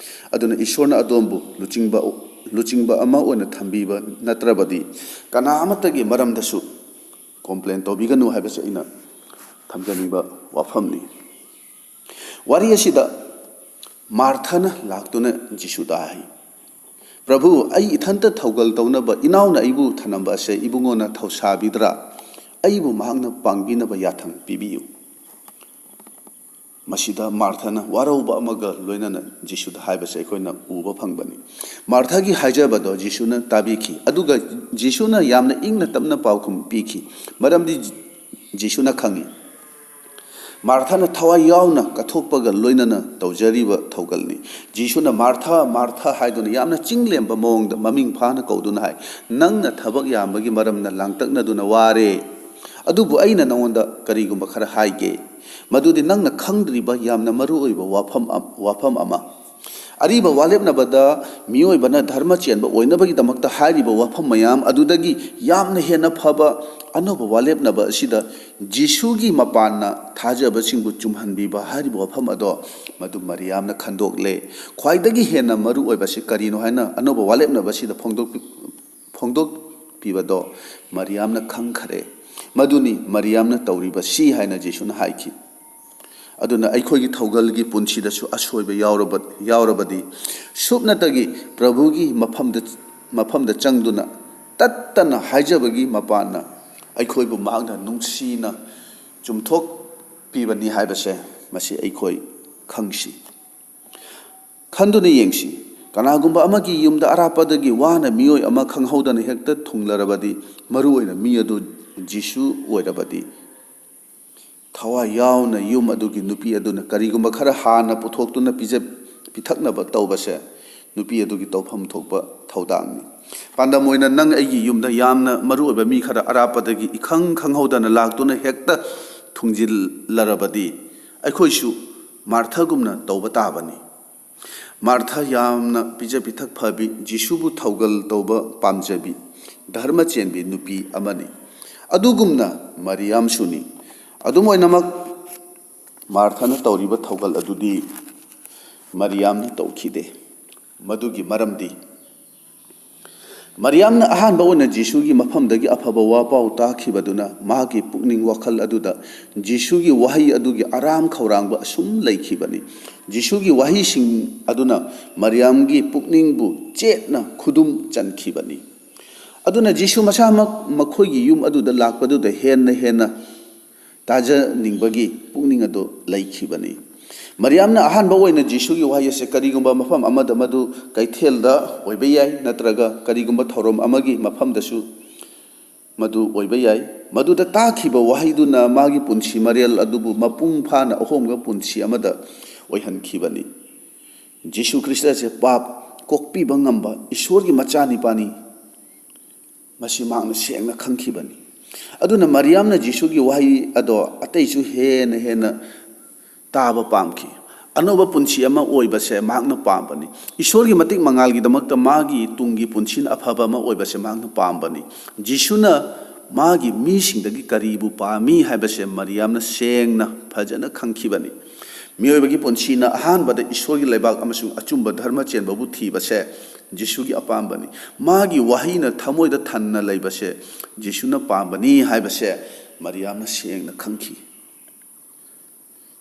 ꯑꯗꯨꯅ ꯏꯁꯣꯔꯅ ꯑꯗꯣꯝꯕꯨ ꯂꯨꯆꯤꯡꯕ, ꯂꯨꯆꯤꯡꯕ ꯑꯃ ꯑꯣꯏꯅ ꯊꯝꯕꯤꯕ ꯅꯠꯇ꯭ꯔꯕꯗꯤ ꯀꯅꯥ ꯑꯃꯠꯇꯒꯤ ꯃꯔꯝꯗꯁꯨ complain ꯇꯧꯕꯤꯒꯅꯨ ꯍꯥꯏꯕꯁꯤ ꯑꯩꯅ ꯊꯝꯖꯅꯤꯡꯕ ꯋꯥꯐꯝꯅꯤ꯫ ꯋꯥꯔꯤ ꯑꯁꯤꯗ ꯃꯥꯔꯊꯅ ꯂꯥꯛꯇꯨꯅ ꯖꯤꯁꯨꯗ ꯍꯥꯏ, "ꯄ꯭ꯔꯚꯨ, ꯑꯩ ꯏꯊꯟꯇ ꯊꯧꯒꯜ ꯇꯧꯅꯕ ꯏꯅꯥꯎꯅ ꯑꯩꯕꯨ ꯊꯅꯝꯕ ꯑꯁꯦ ꯏꯕꯨꯡꯉꯣꯅ ꯊꯧꯁꯥꯕꯤꯗ꯭ꯔꯥ? ꯑꯩꯕꯨ ꯃꯍꯥꯛꯅ ꯄꯥꯡꯕꯤꯅꯕ ꯌꯥꯊꯪ ꯄꯤꯕꯤꯌꯨ"꯫ ꯃꯁꯤꯗ ꯃꯥꯔꯊꯥꯅ ꯋꯥꯔꯧꯕ ꯑꯃꯒ ꯂꯣꯏꯅꯅ ꯖꯤꯁꯨꯗ ꯍꯥꯏꯕꯁꯦ ꯑꯩꯈꯣꯏꯅ ꯎꯕ ꯐꯪꯕꯅꯤ꯫ ꯃꯥꯔꯊꯥꯒꯤ ꯍꯥꯏꯖꯕꯗꯣ ꯖꯤꯁꯨꯅ ꯇꯥꯕꯤꯈꯤ, ꯑꯗꯨꯒ ꯖꯤꯁꯨꯅ ꯌꯥꯝꯅ ꯏꯪꯅ ꯇꯞꯅ ꯄꯥꯎꯈꯨꯝ ꯄꯤꯈꯤ, ꯃꯔꯝꯗꯤ ꯖꯤꯁꯨꯅ ꯈꯪꯏ ꯃꯥꯔꯊꯥꯅ ꯊꯋꯥꯏ ꯌꯥꯎꯅ ꯀꯠꯊꯣꯛꯄꯒ ꯂꯣꯏꯅꯅ ꯇꯧꯖꯔꯤꯕ ꯊꯧꯒꯜꯅꯤ꯫ ꯖꯤꯁꯨꯅ "ꯃꯥꯔꯊꯥ, ꯃꯥꯔꯊꯥ" ꯍꯥꯏꯗꯨꯅ ꯌꯥꯝꯅ ꯆꯤꯡꯂꯦꯝꯕ ꯃꯑꯣꯡꯗ ꯃꯃꯤꯡ ꯐꯥꯅ ꯀꯧꯗꯨꯅ ꯍꯥꯏ, "ꯅꯪꯅ ꯊꯕꯛ ꯌꯥꯝꯕꯒꯤ ꯃꯔꯝꯅ ꯂꯥꯡꯇꯛꯅꯗꯨꯅ ꯋꯥꯔꯦ, ꯑꯗꯨꯕꯨ ꯑꯩꯅ ꯅꯉꯣꯟꯗ ꯀꯔꯤꯒꯨꯝꯕ ꯈꯔ ꯍꯥꯏꯒꯦ, ꯃꯗꯨꯗꯤ ꯅꯪꯅ ꯈꯪꯗ꯭ꯔꯤꯕ ꯌꯥꯝꯅ ꯃꯔꯨ ꯑꯣꯏꯕ ꯋꯥꯐꯝ ꯑꯝ-, ꯋꯥꯐꯝ ꯑꯃ"꯫ ꯑꯔꯤꯕ ꯋꯥꯂꯦꯞꯅꯕꯗ ꯃꯤꯑꯣꯏꯕꯅ ꯙꯔꯃ ꯆꯦꯟꯕ ꯑꯣꯏꯅꯕꯒꯤꯗꯃꯛꯇ ꯍꯥꯏꯔꯤꯕ ꯋꯥꯐꯝ ꯃꯌꯥꯝ ꯑꯗꯨꯗꯒꯤ ꯌꯥꯝꯅ ꯍꯦꯟꯅ ꯐꯕ ꯑꯅꯧꯕ ꯋꯥꯂꯦꯞꯅꯕ ꯑꯁꯤꯗ ꯖꯤꯁꯨꯒꯤ ꯃꯄꯥꯟꯅ ꯊꯥꯖꯕꯁꯤꯡꯕꯨ ꯆꯨꯝꯍꯟꯕꯤꯕ ꯍꯥꯏꯔꯤꯕ ꯋꯥꯐꯝ ꯑꯗꯣ ꯃꯗꯨ ꯃꯔꯤꯌꯥꯝꯅ ꯈꯟꯗꯣꯛꯂꯦ꯫ ꯈ꯭ꯋꯥꯏꯗꯒꯤ ꯍꯦꯟꯅ ꯃꯔꯨ ꯑꯣꯏꯕꯁꯤ ꯀꯔꯤꯅꯣ ꯍꯥꯏꯅ ꯑꯅꯧꯕ ꯋꯥꯂꯦꯞꯅꯕ ꯑꯁꯤꯗ ꯐꯣꯡꯗꯣꯛꯄꯤ-, ꯐꯣꯡꯗꯣꯛꯄꯤꯕꯗꯣ ꯃꯔꯤꯌꯥꯝꯅ ꯈꯪꯈꯔꯦ꯫ ꯃꯗꯨꯅꯤ ꯃꯔꯤꯌꯥꯝꯅ ꯇꯧꯔꯤꯕꯁꯤ ꯍꯥꯏꯅ ꯖꯤꯁꯨꯅ ꯍꯥꯏꯈꯤ꯫ ꯑꯗꯨꯅ ꯑꯩꯈꯣꯏꯒꯤ ꯊꯧꯒꯜꯒꯤ ꯄꯨꯟꯁꯤꯗꯁꯨ ꯑꯁꯣꯏꯕ ꯌꯥꯎꯔꯕ-, ꯌꯥꯎꯔꯕꯗꯤ, ꯁꯨꯞꯅꯇꯒꯤ ꯄ꯭ꯔꯚꯨꯒꯤ ꯃꯐꯝꯗ, ꯃꯐꯝꯗ ꯆꯪꯗꯨꯅ ꯇꯠꯇꯅ ꯍꯥꯏꯖꯕꯒꯤ ꯃꯄꯥꯟꯅ ꯑꯩꯈꯣꯏꯕꯨ ꯃꯍꯥꯛꯅ ꯅꯨꯡꯁꯤꯅ ꯆꯨꯝꯊꯣꯛꯄꯤꯕꯅꯤ ꯍꯥꯏꯕꯁꯦ ꯃꯁꯤ ꯑꯩꯈꯣꯏ ꯈꯪꯁꯤ꯫ ꯈꯟꯗꯨꯅ ꯌꯦꯡꯁꯤ, ꯀꯅꯥꯒꯨꯝꯕ ꯑꯃꯒꯤ ꯌꯨꯝꯗ ꯑꯔꯥꯞꯄꯗꯒꯤ ꯋꯥꯅ ꯃꯤꯑꯣꯏ ꯑꯃ ꯈꯪꯍꯧꯗꯅ ꯍꯦꯛꯇ ꯊꯨꯡꯂꯔꯕꯗꯤ, ꯃꯔꯨꯑꯣꯏꯅ ꯃꯤ ꯑꯗꯨ ꯖꯤꯁꯨ ꯑꯣꯏꯔꯕꯗꯤ, ꯊꯋꯥꯏ ꯌꯥꯎꯅ ꯌꯨꯝ ꯑꯗꯨꯒꯤ ꯅꯨꯄꯤ ꯑꯗꯨꯅ ꯀꯔꯤꯒꯨꯝꯕ ꯈꯔ ꯍꯥꯟꯅ ꯄꯨꯊꯣꯛꯇꯨꯅ ꯄꯤꯖ-, ꯄꯤꯊꯛꯅꯕ ꯇꯧꯕꯁꯦ ꯅꯨꯄꯤ ꯑꯗꯨꯒꯤ ꯇꯧꯐꯝ ꯊꯣꯛꯄ ꯊꯧꯗꯥꯡꯅꯤ꯫ ꯄꯥꯟꯗꯝ ꯑꯣꯏꯅ, ꯅꯪ ꯑꯩꯒꯤ ꯌꯨꯝꯗ ꯌꯥꯝꯅ ꯃꯔꯨꯑꯣꯏꯕ ꯃꯤ ꯈꯔ ꯑꯔꯥꯞꯄꯗꯒꯤ ꯏꯈꯪ ꯈꯪꯍꯧꯗꯅ ꯂꯥꯛꯇꯨꯅ ꯍꯦꯛꯇ ꯊꯨꯡꯖꯤꯜꯂꯔꯕꯗꯤ, ꯑꯩꯈꯣꯏꯁꯨ ꯃꯥꯔꯊꯒꯨꯝꯅ ꯇꯧꯕ ꯇꯥꯕꯅꯤ꯫ ꯃꯥꯔꯊ ꯌꯥꯝꯅ ꯄꯤꯖ ꯄꯤꯊꯛ ꯐꯕꯤ, ꯖꯤꯁꯨꯕꯨ ꯊꯧꯒꯜ ꯇꯧꯕ ꯄꯥꯝꯖꯕꯤ, ꯙꯔꯃ ꯆꯦꯟꯕꯤ ꯅꯨꯄꯤ ꯑꯃꯅꯤ꯫ ꯑꯗꯨꯒꯨꯝꯅ ꯃꯔꯤꯌꯥꯝꯁꯨꯅꯤ꯫ ꯑꯗꯨꯝ ꯑꯣꯏꯅꯃꯛ, ꯃꯥꯔꯊꯅ ꯇꯧꯔꯤꯕ ꯊꯧꯒꯜ ꯑꯗꯨꯗꯤ ꯃꯔꯤꯌꯥꯝꯅ ꯇꯧꯈꯤꯗꯦ꯫ ꯃꯗꯨꯒꯤ ꯃꯔꯝꯗꯤ ꯃꯔꯤꯌꯥꯝꯅ ꯑꯍꯥꯟꯕ ꯑꯣꯏꯅ ꯖꯤꯁꯨꯒꯤ ꯃꯐꯝꯗꯒꯤ ꯑꯐꯕ ꯋꯥ ꯄꯥꯎ ꯇꯥꯈꯤꯕꯗꯨꯅ ꯃꯍꯥꯛꯀꯤ ꯄꯨꯛꯅꯤꯡ ꯋꯥꯈꯜ ꯑꯗꯨꯗ ꯖꯤꯁꯨꯒꯤ ꯋꯥꯍꯩ ꯑꯗꯨꯒꯤ ꯑꯔꯥꯝ ꯈꯧꯔꯥꯡꯕ ꯑꯁꯨꯝ ꯂꯩꯈꯤꯕꯅꯤ꯫ ꯖꯤꯁꯨꯒꯤ ꯋꯥꯍꯩꯁꯤꯡ ꯑꯗꯨꯅ ꯃꯔꯤꯌꯥꯝꯒꯤ ꯄꯨꯛꯅꯤꯡꯕꯨ ꯆꯦꯠꯅ ꯈꯨꯗꯨꯝ ꯆꯟꯈꯤꯕꯅꯤ꯫ ꯑꯗꯨꯅ ꯖꯤꯁꯨ ꯃꯁꯥꯃꯛ ꯃꯈꯣꯏꯒꯤ ꯌꯨꯝ ꯑꯗꯨꯗ ꯂꯥꯛꯄꯗꯨꯗ ꯍꯦꯟꯅ ꯍꯦꯟꯅ ꯇꯥꯖꯅꯤꯡꯕꯒꯤ ꯄꯨꯛꯅꯤꯡ ꯑꯗꯨ ꯂꯩꯈꯤꯕꯅꯤ꯫ ꯃꯔꯤꯌꯥꯝꯅ ꯑꯍꯥꯟꯕ ꯑꯣꯏꯅ ꯖꯤꯁꯨꯒꯤ ꯋꯥꯍꯩ ꯑꯁꯦ ꯀꯔꯤꯒꯨꯝꯕ ꯃꯐꯝ ꯑꯃꯗ, ꯃꯗꯨ ꯀꯩꯊꯦꯜꯗ ꯑꯣꯏꯕ ꯌꯥꯏ, ꯅꯠꯇ꯭ꯔꯒ ꯀꯔꯤꯒꯨꯝꯕ ꯊꯧꯔꯝ ꯑꯃꯒꯤ ꯃꯐꯝꯗꯁꯨ ꯃꯗꯨ ꯑꯣꯏꯕ ꯌꯥꯏ, ꯃꯗꯨꯗ ꯇꯥꯈꯤꯕ ꯋꯥꯍꯩꯗꯨꯅ ꯃꯥꯒꯤ ꯄꯨꯟꯁꯤ ꯃꯔꯦꯜ ꯑꯗꯨꯕꯨ ꯃꯄꯨꯡ ꯐꯥꯅ ꯑꯍꯣꯡꯕ ꯄꯨꯟꯁꯤ ꯑꯃꯗ ꯑꯣꯏꯍꯟꯈꯤꯕꯅꯤ꯫ ꯖꯤꯁꯨ ꯈ꯭ꯔꯤꯁꯇ ꯑꯁꯦ ꯄꯥꯞ ꯀꯣꯛꯄꯤꯕ ꯉꯝꯕ ꯏꯁꯣꯔꯒꯤ ꯃꯆꯥꯅꯤꯄꯥꯅꯤ꯫ ꯃꯁꯤ ꯃꯍꯥꯛꯅ ꯁꯦꯡꯅ ꯈꯪꯈꯤꯕꯅꯤ꯫ ꯑꯗꯨꯅ ꯃꯔꯤꯌꯥꯝꯅ ꯖꯤꯁꯨꯒꯤ ꯋꯥꯍꯩ ꯑꯗꯣ ꯑꯇꯩꯁꯨ ꯍꯦꯟꯅ ꯍꯦꯟꯅ ꯇꯥꯕ ꯄꯥꯝꯈꯤ꯫ ꯑꯅꯧꯕ ꯄꯨꯟꯁꯤ ꯑꯃ ꯑꯣꯏꯕꯁꯦ ꯃꯍꯥꯛꯅ ꯄꯥꯝꯕꯅꯤ꯫ ꯏꯁꯣꯔꯒꯤ ꯃꯇꯤꯛ ꯃꯉꯥꯜꯒꯤꯗꯃꯛꯇ ꯃꯥꯒꯤ ꯇꯨꯡꯒꯤ ꯄꯨꯟꯁꯤꯅ ꯑꯐꯕ ꯑꯃ ꯑꯣꯏꯕꯁꯦ ꯃꯍꯥꯛꯅ ꯄꯥꯝꯕꯅꯤ꯫ ꯖꯤꯁꯨꯅ ꯃꯥꯒꯤ ꯃꯤꯁꯤꯡꯗꯒꯤ ꯀꯔꯤꯕꯨ ꯄꯥꯝꯃꯤ ꯍꯥꯏꯕꯁꯦ ꯃꯔꯤꯌꯥꯝꯅ ꯁꯦꯡꯅ ꯐꯖꯅ ꯈꯪꯈꯤꯕꯅꯤ꯫ ꯃꯤꯑꯣꯏꯕꯒꯤ ꯄꯨꯟꯁꯤꯅ ꯑꯍꯥꯟꯕꯗ ꯏꯁꯣꯔꯒꯤ ꯂꯩꯕꯥꯛ ꯑꯃꯁꯨꯡ ꯑꯆꯨꯝꯕ ꯙꯔꯃ ꯆꯦꯟꯕꯕꯨ ꯊꯤꯕꯁꯦ ꯖꯤꯁꯨꯒꯤ ꯑꯄꯥꯝꯕꯅꯤ꯫ ꯃꯥꯒꯤ ꯋꯥꯍꯩꯅ ꯊꯃꯣꯏꯗ ꯊꯟꯅ ꯂꯩꯕꯁꯦ ꯖꯤꯁꯨꯅ ꯄꯥꯝꯕꯅꯤ ꯍꯥꯏꯕꯁꯦ ꯃꯔꯤꯌꯥꯝꯅ ꯁꯦꯡꯅ ꯈꯪꯈꯤ꯫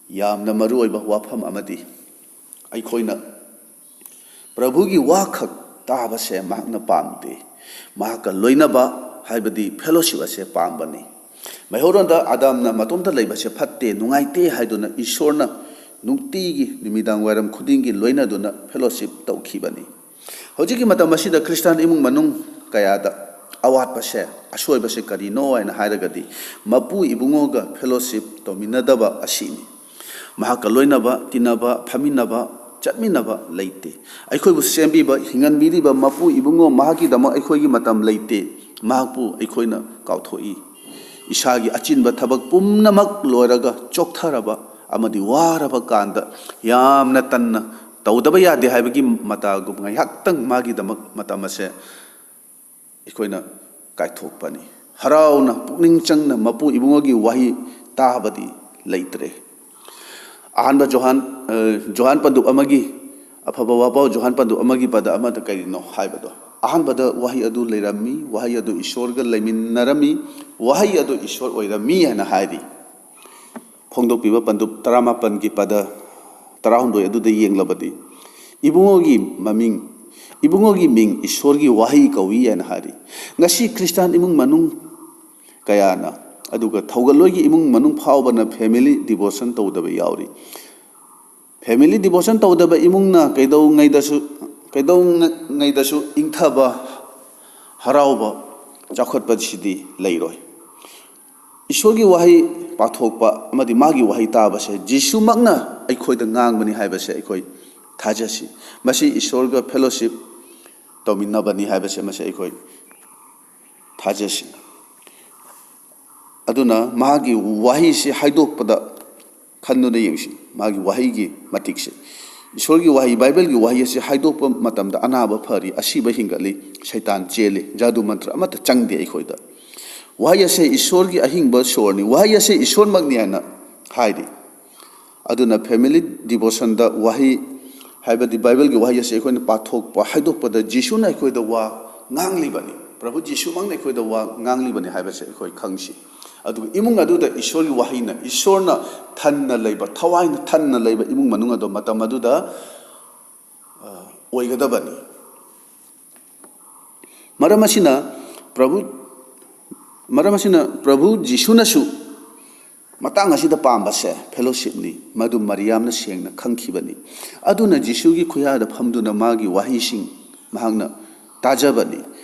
ꯌꯥꯝꯅ ꯃꯔꯨꯑꯣꯏꯕ ꯋꯥꯐꯝ ꯑꯃꯗꯤ, ꯑꯩꯈꯣꯏꯅ ꯄ꯭ꯔꯚꯨꯒꯤ ꯋꯥꯈꯛ ꯇꯥꯕꯁꯦ ꯃꯍꯥꯛꯅ ꯄꯥꯝꯗꯦ꯫ ꯃꯍꯥꯛꯀ ꯂꯣꯏꯅꯕ, ꯍꯥꯏꯕꯗꯤ ꯐꯦꯂꯣꯁꯤꯞ ꯑꯁꯦ ꯄꯥꯝꯕꯅꯤ꯫ ꯃꯩꯍꯧꯔꯣꯟꯗ ꯑꯗꯥꯝꯅ ꯃꯇꯣꯝꯇ ꯂꯩꯕꯁꯦ ꯐꯠꯇꯦ, ꯅꯨꯡꯉꯥꯏꯇꯦ ꯍꯥꯏꯗꯨꯅ ꯏꯁꯣꯔꯅ ꯅꯨꯡꯇꯤꯒꯤ ꯅꯨꯃꯤꯗꯥꯡ ꯋꯥꯏꯔꯝ ꯈꯨꯗꯤꯡꯒꯤ ꯂꯣꯏꯅꯗꯨꯅ ꯐꯦꯂꯣꯁꯤꯞ ꯇꯧꯈꯤꯕꯅꯤ꯫ ꯍꯧꯖꯤꯛꯀꯤ ꯃꯇꯝ ꯑꯁꯤꯗ ꯈ꯭ꯔꯤꯁꯇꯥꯟ ꯏꯃꯨꯡ ꯃꯅꯨꯡ ꯀꯌꯥꯗ ꯑꯋꯥꯠꯄꯁꯦ, ꯑꯁꯣꯏꯕꯁꯦ ꯀꯔꯤꯅꯣ ꯍꯥꯏꯅ ꯍꯥꯏꯔꯒꯗꯤ, ꯃꯄꯨ ꯏꯕꯨꯡꯉꯣꯒ ꯐꯦꯂꯣꯁꯤꯞ ꯇꯧꯃꯤꯟꯅꯗꯕ ꯑꯁꯤꯅꯤ꯫ ꯃꯍꯥꯛꯀ ꯂꯣꯏꯅꯕ, ꯇꯤꯟꯅꯕ, ꯐꯝꯃꯤꯟꯅꯕ, ꯆꯠꯃꯤꯟꯅꯕ ꯂꯩꯇꯦ꯫ ꯑꯩꯈꯣꯏꯕꯨ ꯁꯦꯝꯕꯤꯕ, ꯍꯤꯡꯍꯟꯕꯤꯔꯤꯕ ꯃꯄꯨ ꯏꯕꯨꯡꯉꯣ, ꯃꯍꯥꯛꯀꯤꯗꯃꯛ ꯑꯩꯈꯣꯏꯒꯤ ꯃꯇꯝ ꯂꯩꯇꯦ꯫ ꯃꯍꯥꯛꯄꯨ ꯑꯩꯈꯣꯏꯅ ꯀꯥꯎꯊꯣꯛꯏ꯫ ꯏꯁꯥꯒꯤ ꯑꯆꯤꯟꯕ ꯊꯕꯛ ꯄꯨꯝꯅꯃꯛ ꯂꯣꯏꯔꯒ ꯆꯣꯛꯊꯔꯕ ꯑꯃꯗꯤ ꯋꯥꯔꯕ ꯀꯥꯟꯗ ꯌꯥꯝꯅ ꯇꯟꯅ ꯇꯧꯗꯕ ꯌꯥꯗꯦ ꯍꯥꯏꯕꯒꯤ ꯃꯇꯥꯒꯨꯝ ꯉꯥꯏꯍꯥꯛꯇꯪ ꯃꯥꯒꯤꯗꯃꯛ ꯃꯇꯝ ꯑꯁꯦ ꯑꯩꯈꯣꯏꯅ ꯀꯥꯏꯊꯣꯛꯄꯅꯤ꯫ ꯍꯔꯥꯎꯅ ꯄꯨꯛꯅꯤꯡ ꯆꯪꯅ ꯃꯄꯨ ꯏꯕꯨꯡꯉꯣꯒꯤ ꯋꯥꯍꯩ ꯇꯥꯕꯗꯤ ꯂꯩꯇ꯭ꯔꯦ꯫ ꯑꯍꯥꯟꯕ ꯖꯣꯍꯥꯟ, ꯑ, ꯖꯣꯍꯥꯟ ꯄꯟꯗꯨꯞ ꯑꯃꯒꯤ, ꯑꯐꯕ ꯋꯥꯄꯥꯎ ꯖꯣꯍꯥꯟ ꯄꯟꯗꯨꯞ ꯑꯃꯒꯤ ꯄꯗ ꯑꯃꯗ ꯀꯔꯤꯅꯣ ꯍꯥꯏꯕꯗꯣ? ꯑꯍꯥꯟꯕꯗ ꯋꯥꯍꯩ ꯑꯗꯨ ꯂꯩꯔꯝꯃꯤ, ꯋꯥꯍꯩ ꯑꯗꯨ ꯏꯁꯣꯔꯒ ꯂꯩꯃꯤꯟꯅꯔꯝꯃꯤ, ꯋꯥꯍꯩ ꯑꯗꯨ ꯏꯁꯣꯔ ꯑꯣꯏꯔꯝꯃꯤ ꯍꯥꯏꯅ ꯍꯥꯏꯔꯤ꯫ ꯐꯣꯡꯗꯣꯛꯄꯤꯕ ꯄꯟꯗꯨꯞ ꯇꯔꯥꯃꯥꯄꯟꯒꯤ ꯄꯗ ꯇꯔꯥꯍꯨꯝꯗꯣꯏ ꯑꯗꯨꯗ ꯌꯦꯡꯂꯕꯗꯤ, ꯏꯕꯨꯡꯉꯣꯒꯤ ꯃꯃꯤꯡ, ꯏꯕꯨꯡꯉꯣꯒꯤ ꯃꯤꯡ ꯏꯁꯣꯔꯒꯤ ꯋꯥꯍꯩ ꯀꯧꯏ ꯍꯥꯏꯅ ꯍꯥꯏꯔꯤ꯫ ꯉꯁꯤ ꯈ꯭ꯔꯤꯁꯇꯥꯟ ꯏꯃꯨꯡ ꯃꯅꯨꯡ ꯀꯌꯥꯅ, ꯑꯗꯨꯒ ꯊꯧꯒꯜꯂꯣꯏꯒꯤ ꯏꯃꯨꯡ ꯃꯅꯨꯡ ꯐꯥꯎꯕꯅ family devotion ꯇꯧꯗꯕ ꯌꯥꯎꯔꯤ꯫ Family devotion ꯇꯧꯗꯕ ꯏꯃꯨꯡꯅ ꯀꯩꯗꯧꯉꯩꯗꯁꯨ, ꯀꯩꯗꯧꯉꯩꯗꯁꯨ ꯏꯪꯊꯕ, ꯍꯔꯥꯎꯕ, ꯆꯥꯎꯈꯠꯄꯁꯤꯗꯤ ꯂꯩꯔꯣꯏ꯫ ꯏꯁꯣꯔꯒꯤ ꯋꯥꯍꯩ ꯄꯥꯊꯣꯛꯄ ꯑꯃꯗꯤ ꯃꯥꯒꯤ ꯋꯥꯍꯩ ꯇꯥꯕꯁꯦ ꯖꯤꯁꯨꯃꯛꯅ ꯑꯩꯈꯣꯏꯗ ꯉꯥꯡꯕꯅꯤ ꯍꯥꯏꯕꯁꯦ ꯑꯩꯈꯣꯏ ꯊꯥꯖꯁꯤ꯫ ꯃꯁꯤ ꯏꯁꯣꯔꯒ fellowship ꯇꯧꯃꯤꯟꯅꯕꯅꯤ ꯍꯥꯏꯕꯁꯦ ꯃꯁꯤ ꯑꯩꯈꯣꯏ ꯊꯥꯖꯁꯤ꯫ ꯑꯗꯨꯅ ꯃꯥꯒꯤ ꯋꯥꯍꯩꯁꯤ ꯍꯥꯏꯗꯣꯛꯄꯗ ꯈꯟꯗꯨꯅ ꯌꯦꯡꯁꯤ꯫ ꯃꯥꯒꯤ ꯋꯥꯍꯩꯒꯤ ꯃꯇꯤꯛꯁꯦ, ꯏꯁꯣꯔꯒꯤ ꯋꯥꯍꯩ, ꯕꯥꯏꯕꯜꯒꯤ ꯋꯥꯍꯩ ꯑꯁꯤ ꯍꯥꯏꯗꯣꯛꯄ ꯃꯇꯝꯗ ꯑꯅꯥꯕ ꯐꯔꯤ, ꯑꯁꯤꯕ ꯍꯤꯡꯒꯠꯂꯤ, ꯁꯩꯇꯥꯟ ꯆꯦꯜꯂꯤ, ꯖꯥꯗꯨ ꯃꯟꯇ꯭ꯔ ꯑꯃꯠꯇ ꯆꯪꯗꯦ ꯑꯩꯈꯣꯏꯗ꯫ ꯋꯥꯍꯩ ꯑꯁꯦ ꯏꯁꯣꯔꯒꯤ ꯑꯍꯤꯡꯕ ꯁꯣꯔꯅꯤ, ꯋꯥꯍꯩ ꯑꯁꯦ ꯏꯁꯣꯔꯃꯛꯅꯤ ꯍꯥꯏꯅ ꯍꯥꯏꯔꯤ꯫ ꯑꯗꯨꯅ family devotionꯗ ꯋꯥꯍꯩ, ꯍꯥꯏꯕꯗꯤ ꯕꯥꯏꯕꯜꯒꯤ ꯋꯥꯍꯩ ꯑꯁꯤ ꯑꯩꯈꯣꯏꯅ ꯄꯥꯊꯣꯛꯄ, ꯍꯥꯏꯗꯣꯛꯄꯗ ꯖꯤꯁꯨꯅ ꯑꯩꯈꯣꯏꯗ ꯋꯥ ꯉꯥꯡꯂꯤꯕꯅꯤ, ꯄ꯭ꯔꯚꯨ ꯖꯤꯁꯨꯃꯛꯅ ꯑꯩꯈꯣꯏꯗ ꯋꯥ ꯉꯥꯡꯂꯤꯕꯅꯤ ꯍꯥꯏꯕꯁꯦ ꯑꯩꯈꯣꯏ ꯈꯪꯁꯤ꯫ ꯑꯗꯨꯒ ꯏꯃꯨꯡ ꯑꯗꯨꯗ ꯏꯁꯣꯔꯒꯤ ꯋꯥꯍꯩꯅ, ꯏꯁꯣꯔꯅ ꯊꯟꯅ ꯂꯩꯕ, ꯊꯋꯥꯏꯅ ꯊꯟꯅ ꯂꯩꯕ ꯏꯃꯨꯡ ꯃꯅꯨꯡ ꯑꯗꯣ ꯃꯇꯝ ꯑꯗꯨꯗ, ꯑ, ꯑꯣꯏꯒꯗꯕꯅꯤ꯫ ꯃꯔꯝ ꯑꯁꯤꯅ ꯄ꯭ꯔꯚꯨ, ꯃꯔꯝ ꯑꯁꯤꯅ ꯄ꯭ꯔꯚꯨ ꯖꯤꯁꯨꯅꯁꯨ ꯃꯇꯥꯡ ꯑꯁꯤꯗ ꯄꯥꯝꯕꯁꯦ fellowshipꯅꯤ, ꯃꯗꯨ ꯃꯔꯤꯌꯥꯝꯅ ꯁꯦꯡꯅ ꯈꯪꯈꯤꯕꯅꯤ꯫ ꯑꯗꯨꯅ ꯖꯤꯁꯨꯒꯤ ꯈꯨꯌꯥꯗ ꯐꯝꯗꯨꯅ ꯃꯥꯒꯤ ꯋꯥꯍꯩꯁꯤꯡ ꯃꯍꯥꯛꯅ ꯇꯥꯖꯕꯅꯤ꯫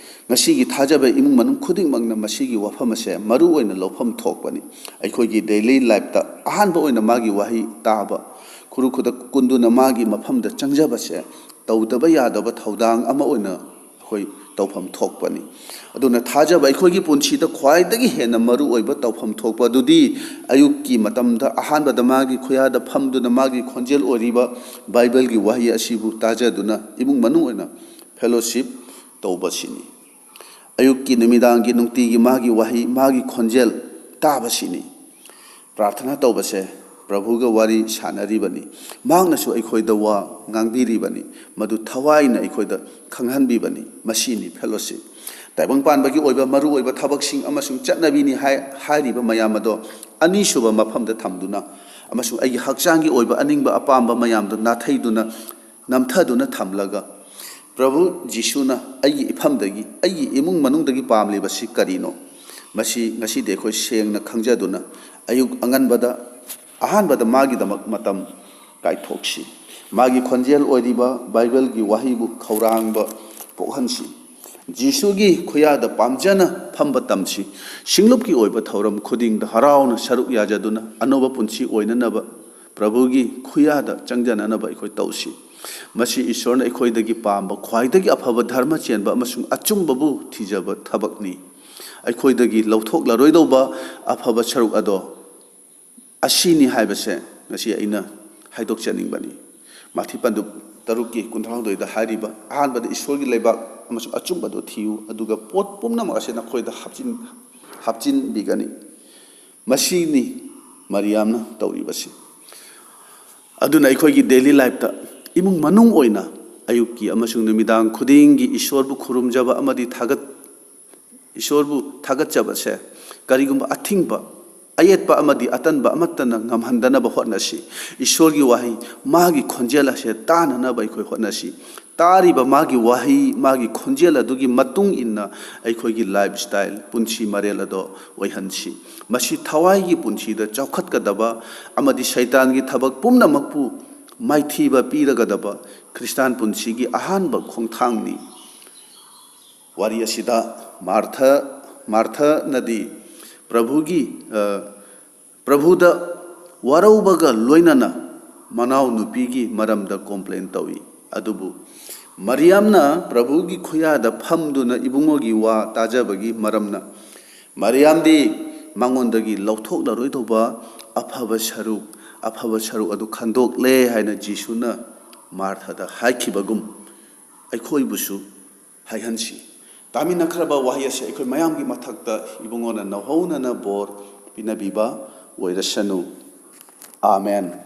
ꯉꯁꯤꯒꯤ ꯊꯥꯖꯕ ꯏꯃꯨꯡ ꯃꯅꯨꯡ ꯈꯨꯗꯤꯡꯃꯛꯅ ꯃꯁꯤꯒꯤ ꯋꯥꯐꯝ ꯑꯁꯦ ꯃꯔꯨ ꯑꯣꯏꯅ ꯂꯧꯐꯝ ꯊꯣꯛꯄꯅꯤ꯫ ꯑꯩꯈꯣꯏꯒꯤ daily lifeꯇ ꯑꯍꯥꯟꯕ ꯑꯣꯏꯅ ꯃꯥꯒꯤ ꯋꯥꯍꯩ ꯇꯥꯕ, ꯈꯨꯔꯨ ꯈꯨꯗꯛ ꯀꯨꯟꯗꯨꯅ ꯃꯥꯒꯤ ꯃꯐꯝꯗ ꯆꯪꯖꯕꯁꯦ ꯇꯧꯗꯕ ꯌꯥꯗꯕ ꯊꯧꯗꯥꯡ ꯑꯃ ꯑꯣꯏꯅ ꯑꯩꯈꯣꯏ ꯇꯧꯐꯝ ꯊꯣꯛꯄꯅꯤ꯫ ꯑꯗꯨꯅ ꯊꯥꯖꯕ ꯑꯩꯈꯣꯏꯒꯤ ꯄꯨꯟꯁꯤꯗ ꯈ꯭ꯋꯥꯏꯗꯒꯤ ꯍꯦꯟꯅ ꯃꯔꯨ ꯑꯣꯏꯕ ꯇꯧꯐꯝ ꯊꯣꯛꯄ ꯑꯗꯨꯗꯤ ꯑꯌꯨꯛꯀꯤ ꯃꯇꯝꯗ ꯑꯍꯥꯟꯕꯗ ꯃꯥꯒꯤ ꯈꯨꯌꯥꯗ ꯐꯝꯗꯨꯅ ꯃꯥꯒꯤ ꯈꯣꯟꯖꯦꯜ ꯑꯣꯏꯔꯤꯕ ꯕꯥꯏꯕꯜꯒꯤ ꯋꯥꯍꯩ ꯑꯁꯤꯕꯨ ꯇꯥꯖꯗꯨꯅ ꯏꯃꯨꯡ ꯃꯅꯨꯡ ꯑꯣꯏꯅ fellowship ꯇꯧꯕꯁꯤꯅꯤ꯫ ꯑꯌꯨꯛꯀꯤ ꯅꯨꯃꯤꯗꯥꯡꯒꯤ ꯅꯨꯡꯇꯤꯒꯤ ꯃꯥꯒꯤ ꯋꯥꯍꯩ, ꯃꯥꯒꯤ ꯈꯣꯟꯖꯦꯜ ꯇꯥꯕꯁꯤꯅꯤ꯫ ꯄ꯭ꯔꯥꯔꯊꯅꯥ ꯇꯧꯕꯁꯦ ꯄ꯭ꯔꯚꯨꯒ ꯋꯥꯔꯤ ꯁꯥꯟꯅꯔꯤꯕꯅꯤ꯫ ꯃꯍꯥꯛꯅꯁꯨ ꯑꯩꯈꯣꯏꯗ ꯋꯥ ꯉꯥꯡꯕꯤꯔꯤꯕꯅꯤ꯫ ꯃꯗꯨ ꯊꯋꯥꯏꯅ ꯑꯩꯈꯣꯏꯗ ꯈꯪꯍꯟꯕꯤꯕꯅꯤ꯫ ꯃꯁꯤꯅꯤ ꯐꯦꯂꯣꯁꯤꯞ꯫ ꯇꯥꯏꯕꯪ ꯄꯥꯟꯕꯒꯤ ꯑꯣꯏꯕ ꯃꯔꯨꯑꯣꯏꯕ ꯊꯕꯛꯁꯤꯡ ꯑꯃꯁꯨꯡ ꯆꯠꯅꯕꯤꯅꯤ ꯍꯥꯏ-, ꯍꯥꯏꯔꯤꯕ ꯃꯌꯥꯝ ꯑꯗꯣ ꯑꯅꯤꯁꯨꯕ ꯃꯐꯝꯗ ꯊꯝꯗꯨꯅ ꯑꯃꯁꯨꯡ ꯑꯩꯒꯤ ꯍꯛꯆꯥꯡꯒꯤ ꯑꯣꯏꯕ ꯑꯅꯤꯡꯕ ꯑꯄꯥꯝꯕ ꯃꯌꯥꯝꯗꯣ ꯅꯥꯊꯩꯗꯨꯅ, ꯅꯝꯊꯗꯨꯅ ꯊꯝꯂꯒ, ꯄ꯭ꯔꯚꯨ ꯖꯤꯁꯨꯅ ꯑꯩꯒꯤ ꯏꯐꯝꯗꯒꯤ, ꯑꯩꯒꯤ ꯏꯃꯨꯡ ꯃꯅꯨꯡꯗꯒꯤ ꯄꯥꯝꯂꯤꯕꯁꯤ ꯀꯔꯤꯅꯣ? ꯃꯁꯤ ꯉꯁꯤꯗꯤ ꯑꯩꯈꯣꯏ ꯁꯦꯡꯅ ꯈꯪꯖꯗꯨꯅ, ꯑꯌꯨꯛ ꯑꯉꯟꯕꯗ ꯑꯍꯥꯟꯕꯗ ꯃꯥꯒꯤꯗꯃꯛ ꯃꯇꯝ ꯀꯥꯏꯊꯣꯛꯁꯤ꯫ ꯃꯥꯒꯤ ꯈꯣꯟꯖꯦꯜ ꯑꯣꯏꯔꯤꯕ ꯕꯥꯏꯕꯜꯒꯤ ꯋꯥꯍꯩꯕꯨ ꯈꯧꯔꯥꯡꯕ ꯄꯣꯛꯍꯟꯁꯤ꯫ ꯖꯤꯁꯨꯒꯤ ꯈꯨꯌꯥꯗ ꯄꯥꯝꯖꯅ ꯐꯝꯕ ꯇꯝꯁꯤ꯫ ꯁꯤꯡꯂꯨꯞꯀꯤ ꯑꯣꯏꯕ ꯊꯧꯔꯝ ꯈꯨꯗꯤꯡꯗ ꯍꯔꯥꯎꯅ ꯁꯔꯨꯛ ꯌꯥꯖꯗꯨꯅ ꯑꯅꯧꯕ ꯄꯨꯟꯁꯤ ꯑꯣꯏꯅꯅꯕ ꯄ꯭ꯔꯚꯨꯒꯤ ꯈꯨꯌꯥꯗ ꯆꯪꯖꯅꯅꯕ ꯑꯩꯈꯣꯏ ꯇꯧꯁꯤ꯫ ꯃꯁꯤ ꯏꯁꯣꯔꯅ ꯑꯩꯈꯣꯏꯗꯒꯤ ꯄꯥꯝꯕ ꯈ꯭ꯋꯥꯏꯗꯒꯤ ꯑꯐꯕ ꯙꯔꯃ ꯆꯦꯟꯕ ꯑꯃꯁꯨꯡ ꯑꯆꯨꯝꯕꯕꯨ ꯊꯤꯖꯕ ꯊꯕꯛꯅꯤ꯫ ꯑꯩꯈꯣꯏꯗꯒꯤ ꯂꯧꯊꯣꯛꯂꯔꯣꯏꯗꯧꯕ ꯑꯐꯕ ꯁꯔꯨꯛ ꯑꯗꯣ ꯑꯁꯤꯅꯤ ꯍꯥꯏꯕꯁꯦ ꯉꯁꯤ ꯑꯩꯅ ꯍꯥꯏꯗꯣꯛꯆꯅꯤꯡꯕꯅꯤ꯫ ꯃꯥꯊꯤ ꯄꯟꯗꯨꯞ ꯇꯔꯨꯛꯀꯤ ꯀꯨꯟꯊ꯭ꯔꯥꯍꯨꯝꯗꯣꯏꯗ ꯍꯥꯏꯔꯤꯕ, "ꯑꯍꯥꯟꯕꯗ ꯏꯁꯣꯔꯒꯤ ꯂꯩꯕꯥꯛ ꯑꯃꯁꯨꯡ ꯑꯆꯨꯝꯕꯗꯨ ꯊꯤꯌꯨ, ꯑꯗꯨꯒ ꯄꯣꯠ ꯄꯨꯝꯅꯃꯛ ꯑꯁꯤ ꯅꯈꯣꯏꯗ ꯍꯥꯞꯆꯤꯟ-, ꯍꯥꯞꯆꯤꯟꯕꯤꯒꯅꯤ"꯫ ꯃꯁꯤꯅꯤ ꯃꯔꯤꯌꯥꯝꯅ ꯇꯧꯔꯤꯕꯁꯤ꯫ ꯑꯗꯨꯅ ꯑꯩꯈꯣꯏꯒꯤ ꯗꯦꯂꯤ ꯂꯥꯏꯐꯇ ꯏꯃꯨꯡ ꯃꯅꯨꯡ ꯑꯣꯏꯅ ꯑꯌꯨꯛꯀꯤ ꯑꯃꯁꯨꯡ ꯅꯨꯃꯤꯗꯥꯡ ꯈꯨꯗꯤꯡꯒꯤ ꯏꯁꯣꯔꯕꯨ ꯈꯨꯔꯨꯝꯖꯕ ꯑꯃꯗꯤ ꯊꯥꯒꯠ-, ꯏꯁꯣꯔꯕꯨ ꯊꯥꯒꯠꯆꯕꯁꯦ ꯀꯔꯤꯒꯨꯝꯕ ꯑꯊꯤꯡꯕ, ꯑꯌꯦꯠꯄ ꯑꯃꯗꯤ ꯑꯇꯟꯕ ꯑꯃꯠꯇꯅ ꯉꯝꯍꯟꯗꯅꯕ ꯍꯣꯠꯅꯁꯤ꯫ ꯏꯁꯣꯔꯒꯤ ꯋꯥꯍꯩ, ꯃꯥꯒꯤ ꯈꯣꯟꯖꯦꯜ ꯑꯁꯦ ꯇꯥꯅꯅꯕ ꯑꯩꯈꯣꯏ ꯍꯣꯠꯅꯁꯤ꯫ ꯇꯥꯔꯤꯕ ꯃꯥꯒꯤ ꯋꯥꯍꯩ, ꯃꯥꯒꯤ ꯈꯣꯟꯖꯦꯜ ꯑꯗꯨꯒꯤ ꯃꯇꯨꯡ ꯏꯟꯅ ꯑꯩꯈꯣꯏꯒꯤ ꯂꯥꯏꯐ ꯁ꯭ꯇꯥꯏꯜ, ꯄꯨꯟꯁꯤ ꯃꯔꯦꯜ ꯑꯗꯣ ꯑꯣꯏꯍꯟꯁꯤ꯫ ꯃꯁꯤ ꯊꯋꯥꯏꯒꯤ ꯄꯨꯟꯁꯤꯗ ꯆꯥꯎꯈꯠꯀꯗꯕ ꯑꯃꯗꯤ ꯁꯩꯇꯥꯟꯒꯤ ꯊꯕꯛ ꯄꯨꯝꯅꯃꯛꯄꯨ ꯃꯥꯏꯊꯤꯕ ꯄꯤꯔꯒꯗꯕ ꯈ꯭ꯔꯤꯁꯇꯥꯟ ꯄꯨꯟꯁꯤꯒꯤ ꯑꯍꯥꯟꯕ ꯈꯣꯡꯊꯥꯡꯅꯤ꯫ ꯋꯥꯔꯤ ꯑꯁꯤꯗ ꯃꯥꯔꯊ, ꯃꯥꯔꯊꯅꯗꯤ ꯄ꯭ꯔꯚꯨꯒꯤ, ꯑ, ꯄ꯭ꯔꯚꯨꯗ ꯋꯥꯔꯧꯕꯒ ꯂꯣꯏꯅꯅ ꯃꯅꯥꯎꯅꯨꯄꯤꯒꯤ ꯃꯔꯝꯗ ꯀꯣꯝꯄ꯭ꯂꯦꯟ ꯇꯧꯏ꯫ ꯑꯗꯨꯕꯨ ꯃꯔꯤꯌꯥꯝꯅ ꯄ꯭ꯔꯚꯨꯒꯤ ꯈꯨꯌꯥꯗ ꯐꯝꯗꯨꯅ ꯏꯕꯨꯡꯉꯣꯒꯤ ꯋꯥ ꯇꯥꯖꯕꯒꯤ ꯃꯔꯝꯅ ꯃꯔꯤꯌꯥꯝꯗꯤ ꯃꯉꯣꯟꯗꯒꯤ ꯂꯧꯊꯣꯛꯂꯔꯣꯏꯗꯧꯕ ꯑꯐꯕ ꯁꯔꯨꯛ, ꯑꯐꯕ ꯁꯔꯨꯛ ꯑꯗꯨ ꯈꯟꯗꯣꯛꯂꯦ ꯍꯥꯏꯅ ꯖꯤꯁꯨꯅ ꯃꯥꯔꯊꯗ ꯍꯥꯏꯈꯤꯕꯒꯨꯝ ꯑꯩꯈꯣꯏꯕꯨꯁꯨ ꯍꯥꯏꯍꯟꯁꯤ꯫ ꯇꯥꯃꯤꯟꯅꯈ꯭ꯔꯕ ꯋꯥꯍꯩ ꯑꯁꯤ ꯑꯩꯈꯣꯏ ꯃꯌꯥꯝꯒꯤ ꯃꯊꯛꯇ ꯏꯕꯨꯡꯉꯣꯅ ꯅꯧꯍꯧꯅꯅ ꯕꯣꯔ ꯄꯤꯅꯕꯤꯕ ꯑꯣꯏꯔꯁꯅꯨ꯫ Amen.